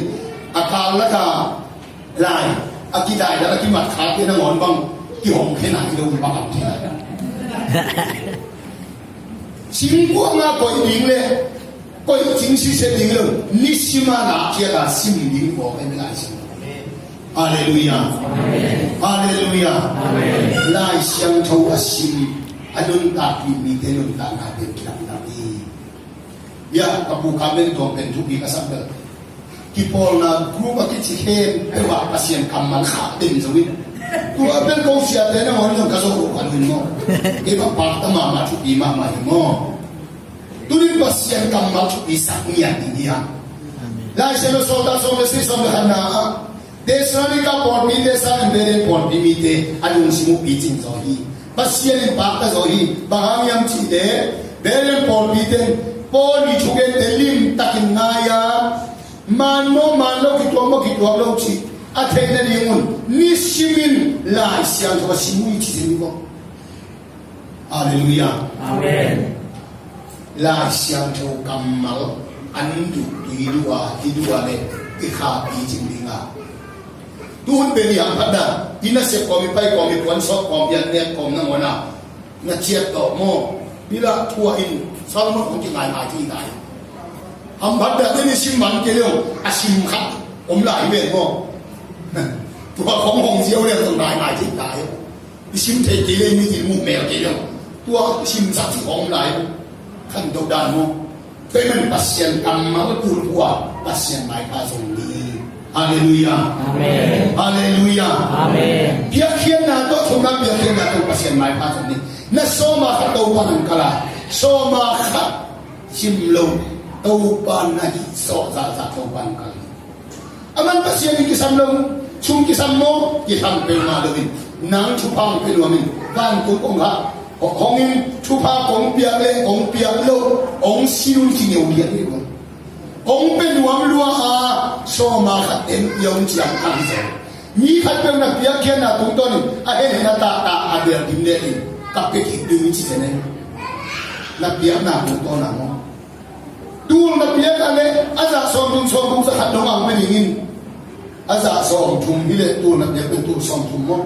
a kal lak a lai a kidai dan a kimat khate nangawn bang kihong khe nai lo bang am thei. Sim kuang a koih ding le koih cing sitset ding lo, nisim a na kiat a sim ding mawk hi Lai Siangtho. Halleluiah. Halleluiah. Lai Siangtho a sim a nuntakpih mite nuntakna pen kilamdang hi. Ia, ka pu Kha Beng Tuang pen thupi ka sak bel, kipawlna group a kici khempeuh ah Pasian kammal khak den zo in. Tua pen ko siate nangawn zong ka zo lo ka nuin maw. Kei bang pakta mahmah, thupi mahmah hi maw. Tunin Pasian kammal thupi sak ngiat ding hi hang. Lai Siangtho Sawltak sawm le sagih, sawm le khatna ah, Thessalonika pawlpite sangin Berean pawlpi mite a lungsim uh picing zaw hi. Pasian in pakta zaw hi. Bang hang hiam cih leh Berean pawlpite in Paul i thugente limtakin ngai a, man maw man lo, kituak maw kituak lo cih a theih nadingun nisimin Lai Siangtho a sim uh hi ci zen hi maw. Halleluiah. Amen. Lai Siangtho kammal an duh, tui duh a, i duh a le i kha picing ding a. Tuhun pen i hamphatna, i nasep kawm, i pai kawm, i puan sawk kawm, i an nek kawm nangawn a na ciat tawh maw. Bila thu ah in Solomon hong kingaingai thei nai. Hamphatna, tuni sim man kei leng a sim khat om lai hi ven maw. Tua khong hong ziau leng zong ngaingai thei nai. I sim thei kei le, i mit in muh mel kei le, tua i simsak cih om lai. Khanto dan maw. Tua ahih manin Pasian kammal bulphuh a Pasian maipha zong ni. Halleluiah. Amen. Halleluiah. Amen. Piakkhiatna tawh, thumna piakkhiatna tawh Pasian maipha zong ni. Na sawm a khat Topa nang kal a, sawm a khat sim lo Topa na hih zawh zahzah Topa nang kal hi. Aman Pasian in kisam lo, sum kisam maw, kisam peuhmah lo in, nang thupha hong pia nuam in, vantung kong kha, hong in, thupha kong piak le kong piak lo, hong si un kingeu lian hi lo. Hong pia nuam lua a, sawm a khat en pia un ciang kang zo. Mi khat peuh na piakkhiatna tungtawn in, a hen hen a tahtah a bel dim le in, ka pia kik ding in ci zen e. Na piakna tungtawn a maw. Tul na piak a le, a zah sawmthum, sawmthum za khat dong ang pe ding in. A zah sawmthum hi le, tul na piak pen tul sawmthum maw.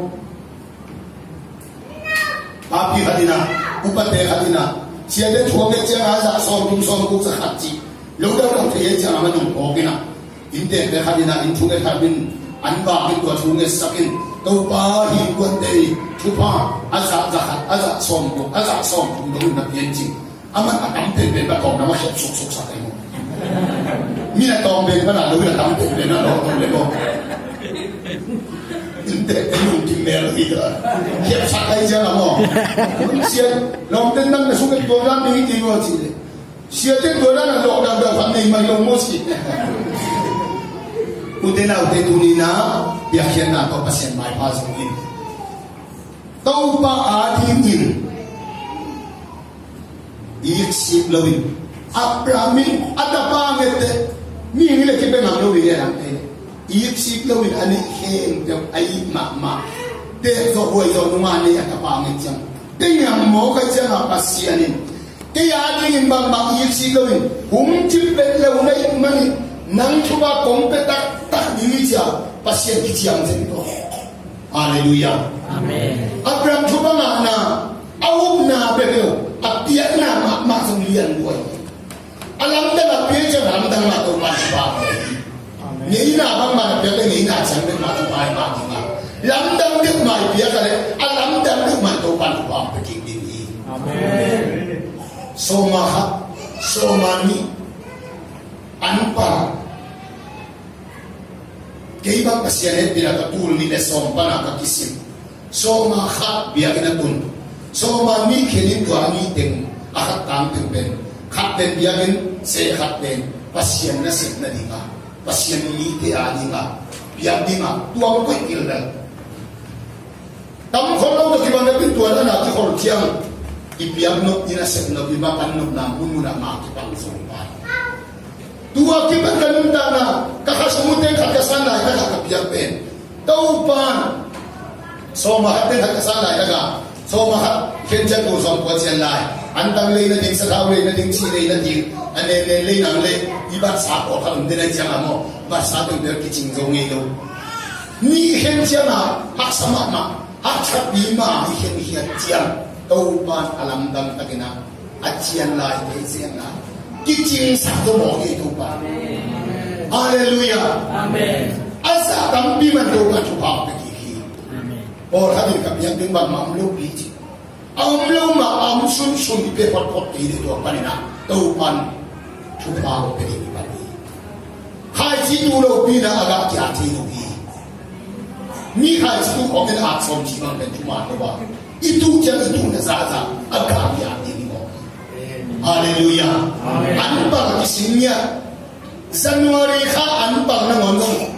Papi khat in a, upate khat in a, siate thu a nget ciang a zah sawmthum, sawmguk za khat cih lo deuh deuh thei hi ciang a, ma nung phawk in a. Inntekte khat in a, inn thunget khat in, an vak in tua thu ngetsak in, Topa hi kuante i thupha, a zah za khat, a zah sawmguk, a zah sawmthum dong in na pian cing. Aman a tam penpen bek a tawm lam a khiat suksuk sak ahi maw. Mi na tawm pen bek a lo, mi na tam penpen a lo tawm le maw. Te lungkim mel hi ta. Khiapsak ai ciang a maw. Sia, lawmte nang na sung ka tua dan ding hi ti maw ci le. Siate tua dan a lawh dangdang khat nei mai lo maw ci. Ute naute tuni-in ah biakhiatna tawh Pasian maipha zong in. Topa adingin iksik loin, Abraham in a tapa ngette, mihing le kipia ngam lo hi le lamte, iksik loin a neih khempeuh a it mahmah, teek zawh huai zawh nunga nei a tapa nget ciang, tei ngam maw ka ciangah Pasian in kei adingin bangmah iksik loin hum cip vet lo na hih manin nang thupha kong pia taktak ding hi ci-a Pasian kiciam zen tawh. Halleluiah. Amen. Abraham thupha ngahna a upna bek lo, a piakna mahmah zong lian lua hi. A lamdang a piak ciang a lamdang mah Topa thupha. Amen. Ngeina bangmah na piak le ngeina ciang bek mah thupha hi mah ding a, lamdang bek mah i piak a le a lamdang bek mah Topa thupha hong pia kik ding hi. Amen. Sawma khat, sawma nih, an pang. Kei bang Pasian hehpihna ka tul nih le sawm pana ka kisim. Sawma khat biakinn a tun. Sawma nih khen in tua nih teng a khat tang teng pen. Khat pen biakinn, seh khat pen Pasian nasep nading a, Pasian mite ading a, biak ding a tuang koih kildal. Tam khol lo tawh kibang napi tua dan a kikhol ciang i piak nop, i nasep nop, i makan nopna munmun ah mah kipang zong pai. Tua kipan ka nuntakna, ka khasum uh teng khat ka san laitak a ka piak pen Topan. Sawma khat teng khat ka san laitak a, sawma khat khen ciang tul sawm kua cian lai. Antang lei nading, sathau lei nading, ci lei nading, a nen nen lei nang lei, i batsa pawlkhat om den a ciang a maw, batsa teng bel kicing zo ngei lo. Nih khen ciangah haksa mahmah, haksapi mah i khenkhiat ciang Topan a lamdang takin ah a cian lai thei ciangah kicingsak zo mawk hi Topa. Halleluiah. Amen. A zah tampi man Topa thupha pia kik hi. Amen. Pawlkhat in ka piak ding bangmah om lopi ci. A om lo mah, a om sunsun i pe photphot kei ding tua panin ah Topan thupha hong pia ding i pan hi. Khaici tu lopi-in ah a gah kia thei lo hi. Mi khaici tu khawng in a sawm ci bang pen thuman lo a, i tu ciang i tuhna zahzah a gah kia thei ding hi. Halleluiah. Amen. An pang kisim ngiat. January kha an pang nangawn zong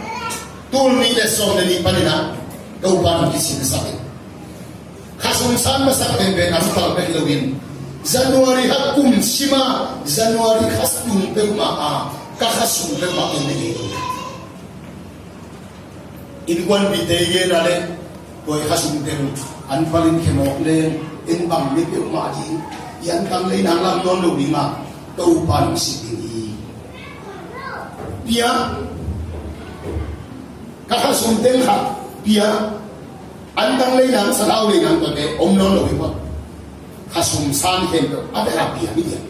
tul nih le sawm le nih panin ah Topan hong kisimsak in. Khasum san masak penpen an pang bek hi loin, January kha kum sima, January kha tung peuhmah a ka khasum peuhmah ken na ngei lo. Innkuanpihte i gen a leh, tua i khasum teng an palin khe mawk leng, en bang ni peuhmah ding, i antang lei nang lam nawn lo ding a, Topa nong sik ding hi. Pia, ka khasum teng khat pia, antang lei nang, sathau lei nang tuate om nawn lo hi pah. Khasum san khempeuh a bek a pia mi diam.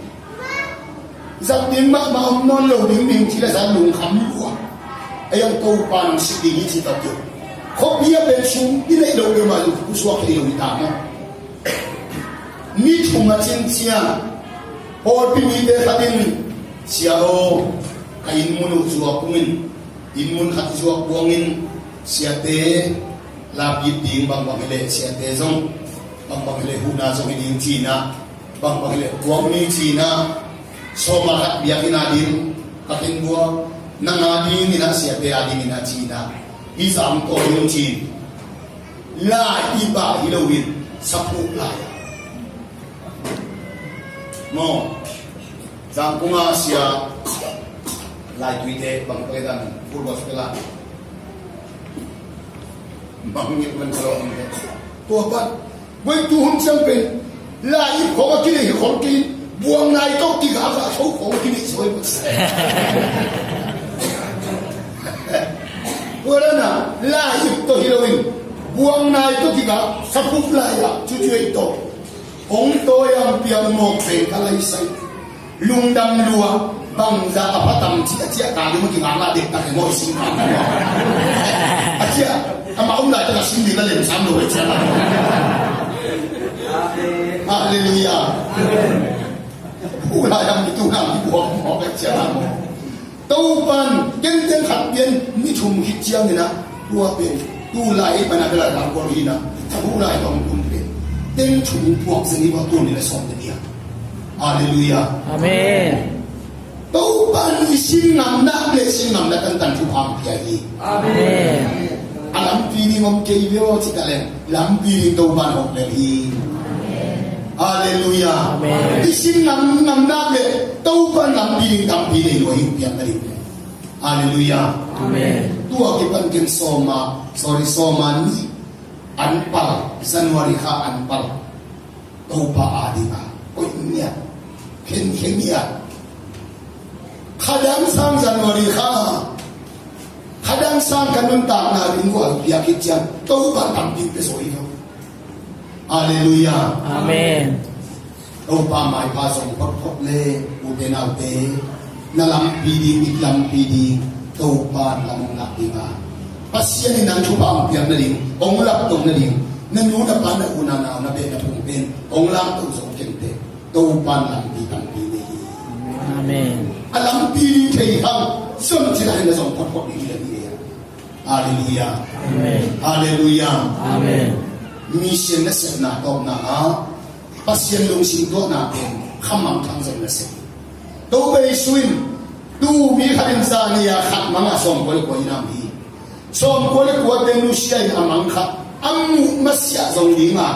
Zat ding mahmah om nawn lo ding, mihing ci le zat lungkham lua. Ei ang Topa nong sik ding hi ci tak hi. Khuapi a pen sum i neih loh peuhmah zong pusuak thei lo hi ta maw. Ni thum a cin ciang pawlpi mite khat in, Sia aw, ka inn mun uh zuak ung in, inn mun khat zuak buang in, siate lapit ding bangbang hi leh, siate zong bangbang hi leh huhna zong hi ding ci-in ah, bangbang hi leh buak ni ci-in ah, sawma khat biakinn a ding ka ken buak, nang a dingin ah, siate a dingin ah ci-in ah, i zang tawh ding ci-in, lai i bah hi loin saphuk lai ah maw. Zangkung a sia laituite bang pek dan Full Gospel a bang ngit man ka lo ang te. Tua pan, tua tu hun ciang pen lai ip khong a kinei khong kei, buang nai tawh kigak a tho khong kinei soi. Tua dan a lai ip tawh hi loin buang nai tawh kigak, saphuk lai ah cucu ei tawh. Hong tawi a hong piak mawk ve ka laisai. Lungdam lua, bangzah a pha tam ci a ciah ka ding a kingaklah dektak hi maw i sim ka ding maw. A ciah, amah om laitak a sim ding a lemsam lo hi ciah. Halleluiah. Pu lai a mi tu nang i buak mawk a ciah maw. Topan, ken teng khat pian ni thum khit ciangin ah, tua pen Tu lai pana bela lam ko hina. Tabu lai tong kun pe. Ten thu puak seni ba tu ni le som de dia. Hallelujah. Amen. Topa i sin ngamna le sin ngamna tantan thupha pia hi. Amen. A lampi ding om kei veo ci ta leng lampi ding Topa hong lel hi. Hallelujah. Amen. I sin ngam ngamna le Topa lampi ding tampi nei lo hi piang ta ding. Hallelujah. Amen. Tua kipan ken soma, sorry, soma ni anpal, January kha anpal. Topa a dinga koih ngiat, khenkhe ngiat. Khadang sang January kha, khadang sang ka nuntakna ding gual piak khit ciang Topa tampi pe zo hi lo. Hallelujah. Amen. Topa maipha zong photphot le ute naute, na lampi ding, i lampi ding Topa lam hong lak dinga, Pasian in nang thupha hong piak nading, hong lapto nading, na nu na pa, na u na nau, na beh na phung pen hong lamto zong kente, Topa in lampi tampi nei hi. Amen. A lampi ding thei hang zon ci lai na zong photphot ding hi. Hallelujah. Amen. Hallelujah. Amen. Mission na sepna tawpna ah Pasian lungsim tuahna pen khamangthang zong na sep. Topa Jesu in tu mi khat in zani a khat manga sawmkua le kua in a mi sawmkua le kua te nusia in a mang khat a muh masiah zong dinga,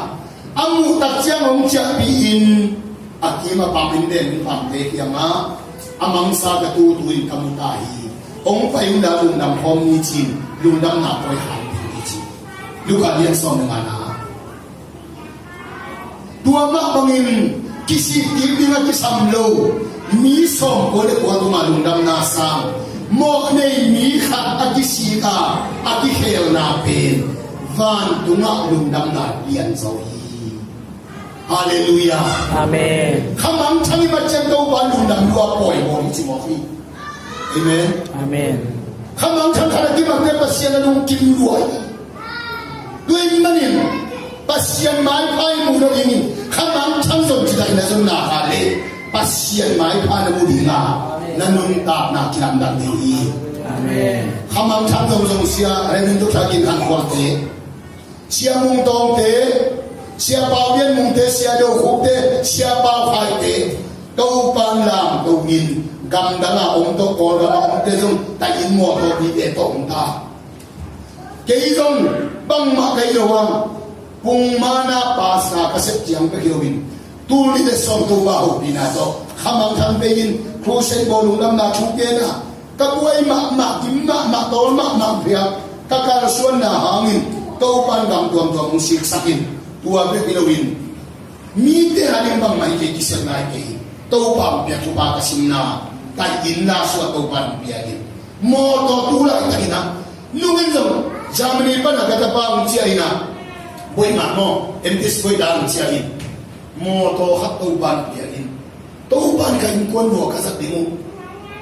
a muh tak ciang hong ciahpih in a kim a pam in den in pamte kiangah a mangsa ka tutu in ka mu ta hi. Hong pai un la lungdam khawm ni cin, lungdamna pawi hang ding ni cin. Luka lian sawm le ngana. Tua mah bangin kisih kik ding a kisam lo mi sawmkua le kua tungah lungdamna sang mawh nei mi khat a kisik a, a kikhelna pen vantungah lungdamna lian zo hi. Hallelujah. Amen. Khamangthang i matcian Topa lungdam lua pawi bawl hi ci mawk hi. Amen. Amen. Khamangthang khat a kimatte Pasian a lungkim lua hi. Tuin manin Pasian maipha i muh nadingin khamangthang zong ci daina zong na kha le Pasian maipha na mu dinga na nuntakna kilamdang ding hi. Amen. Khamangthang zong zong sia renin tu thakin han kuate. Sia Mung Tawngte, Sia Pau Lian Mungte, Sia Do Khukte, Sia Pau Khaite, Topan lam to in gamdanga om to Kawlgama omte zong ta in mawtaw pite to om ta. Kei zong bangmah kei lo ang pungmana pasa ka sep ciang pek hi lo in tul nih le sawm Topa hopina tawh khamangthang pei in crusade bawl lungdamna thu kena ka buai mahmah, kim mahmah, tawl mahmah phial ka kalsuanna hangin Topan gam tuamtuam hong siksak in tua bek hi loin mite a ding bangmah hi kei, kiselna hi kei. Topa hong piak thupha ka simna ka inn la suah Topan hong piak in mawtaw tu laitakin ah nungin zong Germany pana ka tapa hong ciah in ah buai mah maw, M T S buai dan hong ciah in mawtaw khat Topan piak in Topan ka innkuan vua ka zat ding uh.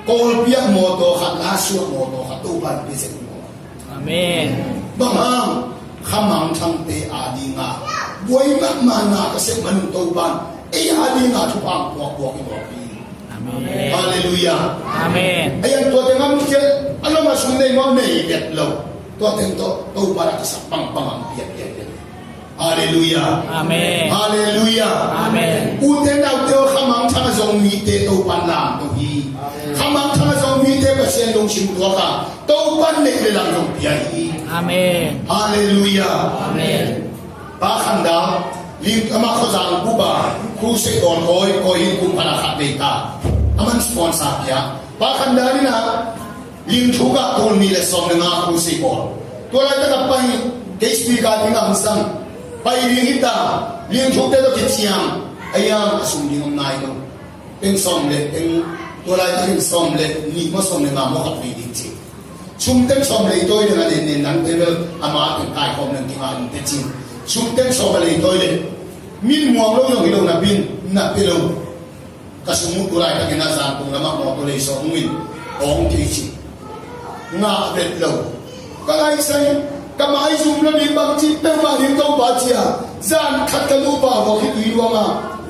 Kawlpi ah mawtaw khat, la suah mawtaw khat Topan pia zet uh. Amen. Bang hang khamangthangte a dinga buai mahmah na ka sep man uh Topan ei a dinga thupha puakpuak i mawk hi. Amen. Halleluiah. Amen. A yang tua teng am kia a lawm a sum nei maw nei vet lo. Tua teng tawh Topan a kisak pangpang ang piak piak piak. Halleluiah. Amen. Halleluiah. Amen. Ute naute aw, khamangthang a zong mite Topan lamto hi. Amen. Khamangthang a zong mite Pasian lungsim tuak a Topan neih le lam zong pia hi. Amen. Halleluiah. Amen. Pa Khandal, ling amah khuazang bup a, crusade bawl kawi, kawi in kum phan a khat vei ta. Aman sponsor pia. Pa Khandal in a, Ling thuk ah tul nih le sawm le nga crusade bawl. Tua laitak a pai kei speaker ding a hong sang. Pai ding hi ta, ling thukte tawh kiciam. A yang a sum ding om nai lo. Teng sawm le teng, tua laitak in sawm le nih maw sawm le nga maw khat vei ding ci. Sum teng sawm le i tawi ding a nen nen nang teng bel ama teng kai khawm nang kinga in te ci. Sum teng sawm le i tawi le. Min muang lo zong hi lo na bin, na pe lo. Ka sum uh tu laitakin a Zanpung lamah mawtaw lei sawm in awng kei ci. Ngah vet lo. Ka ngaisai, ka maizum lo ding bang ci peuhmah ding Topa cia. Zan khat ka nupa vawk hi tui luanga.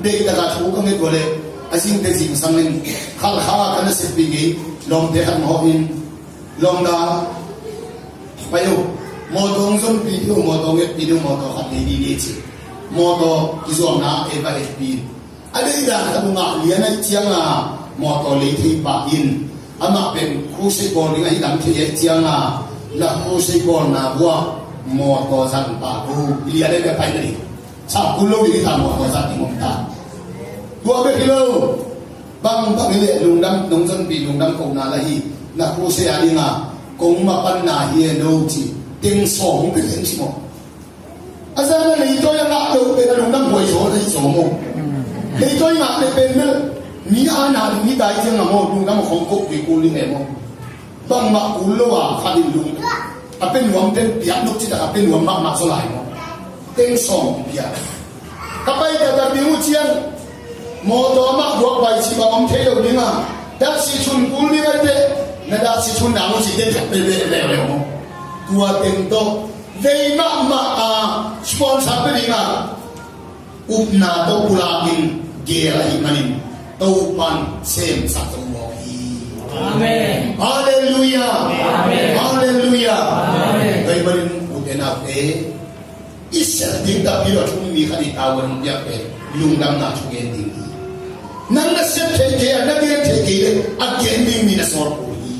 Deihtak a thu ka nget uh leh a zingte zingsang in Khalkha ka na seppi ngei lawmte khat mawh in Lawmda pai uh. Mawtaw hong zonpih ding uh, mawtaw hong etpih ding uh, mawtaw khat nei ding hi ci. Mawtaw kizuamna ei va etpih. A deih dan khat uh ngah lian ahih ciangin mawtaw lei thei pah in. Amah pen crusade bawl ding ahi lam thei ahih ciangin na crusade bawlna buah mawtaw zang pah uh. I lian ei va pai na ding. Sa kul lo ding hi ta, mawtaw zat ding om ta. Tua bek hi lo. Bangbang hi leh lungdam, nong zonpih lungdam kohna la hi. Na crusade a dingin kong mapanna hi e no ci. Teng sawm hong pia teng ci maw. A zan a leitawi a ngah lo pen a lungdam huai zaw na hi zaw maw. Leitawi ngah le pen bel mi a na ding hi ta hi ciangin maw, lungdam a khong koh kul ding e maw. Bangmah kul lo a khat in lung a pia nuam pen piak nop citak a pia nuam mahmah zaw lai maw. Teng sawm pia. Ka pai taktak ding uh ciang mawtaw amah buak pai cih bang om thei lo ding a, daksi thun kul ding a teh, na daksi thun dang uh cih teng khat pei beh leh leh maw. Tua teng tawh vei mahmah a sponsor pia ding a, upna tawh pulak in gel ahih manin Topa'n semsak zo mawk hi. Amen. Halleluiah. Amen. Halleluiah. Amen. Tua ahih manin ute naute, i sep ding tampi lo a thu um mi khat i tau a nong piak pen lungdamna thu gen ding hi. Nang na sep thei kei a, na gen thei kei leh a gen ding mi na sawt kul hi.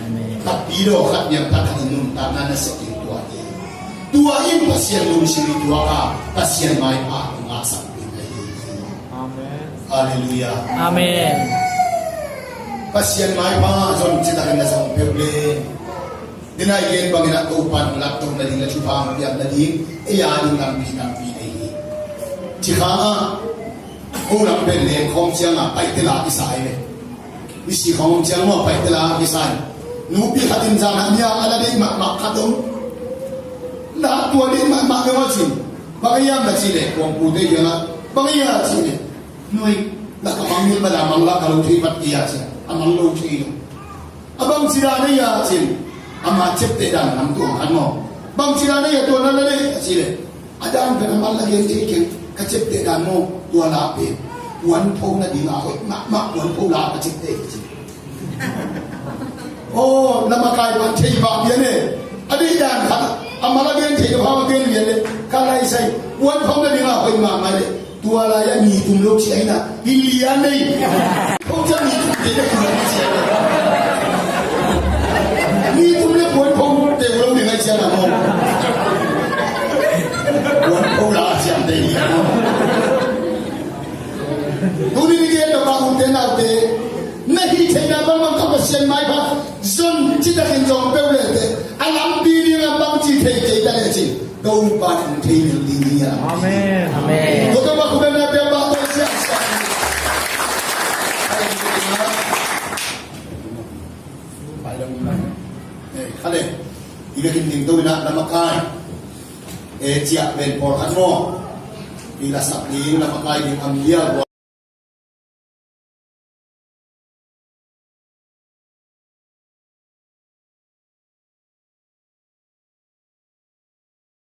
Amen. Tampi lo khat, niam khat khat i nuntakna na sep ding tua hi. Tua in Pasian lungsim i tuak a, Pasian maipha hong ngahsak ding ahi hi. Amen. Halleluiah. Amen. Pasian maipha zon citakin na zong peuh le. Denai gen bangin a Topa'n hong laptoh nading, na thupha hong piak nading, ei a ding lampi tampi nei hi. Cikha ah ko lam pen leng khawm ciangin paite la kisa hi ve. Misi khawm ciang maw, paite la kisa hi. Nupi khat in zan ah ni a la deih mahmah khat om. Na tua deih mahmah dong a cin. Bang a hiam na ci leh, kuangpute kiangah bang a hiam ci leh, nui, na ka mang mil bada mang la ka lo thei vat kei a ci. A mang lo thei lo. A bangci dan a hia cin, ama ciapteh dan lam tuang khan maw. Bangci dan a hia tua na la deih a ci leh, a dan pen a man la gen thei keng, ka ciapteh dan maw, tua la pen puan pho nading a hoih mahmah puan pho la ka ciapteh hi ci. Aw, na makai pan thei pah pian e. A deih dan khat a man la gen thei ka pha ma gen lian le, ka lai sai puan pho nading a hoih mahmah le. Tua lai-ah mi tum lo ci a hi na, hi lian nei. Ko ciang mi tum te na kum lo ci a hi na. Mi tum le puan pho te lo ding a ci a na maw. Puan pho la ci a te hi na. Tuni ni gen na bang ute naute. Na hih theihna bangbang ka Pasian maipha zon citakin zong peuh le te. A lampi ding a bangci thei kei ta le cin. Topa in thei lel ding hi a. Amen. Amen. Ko Topa ko bena pia ba ko sia. Pai lam na. Eh, kale. Ibe kin ding to ina na makai. Eh, ciah pen pawlkhat maw. I lasak ding na makai ding am lial.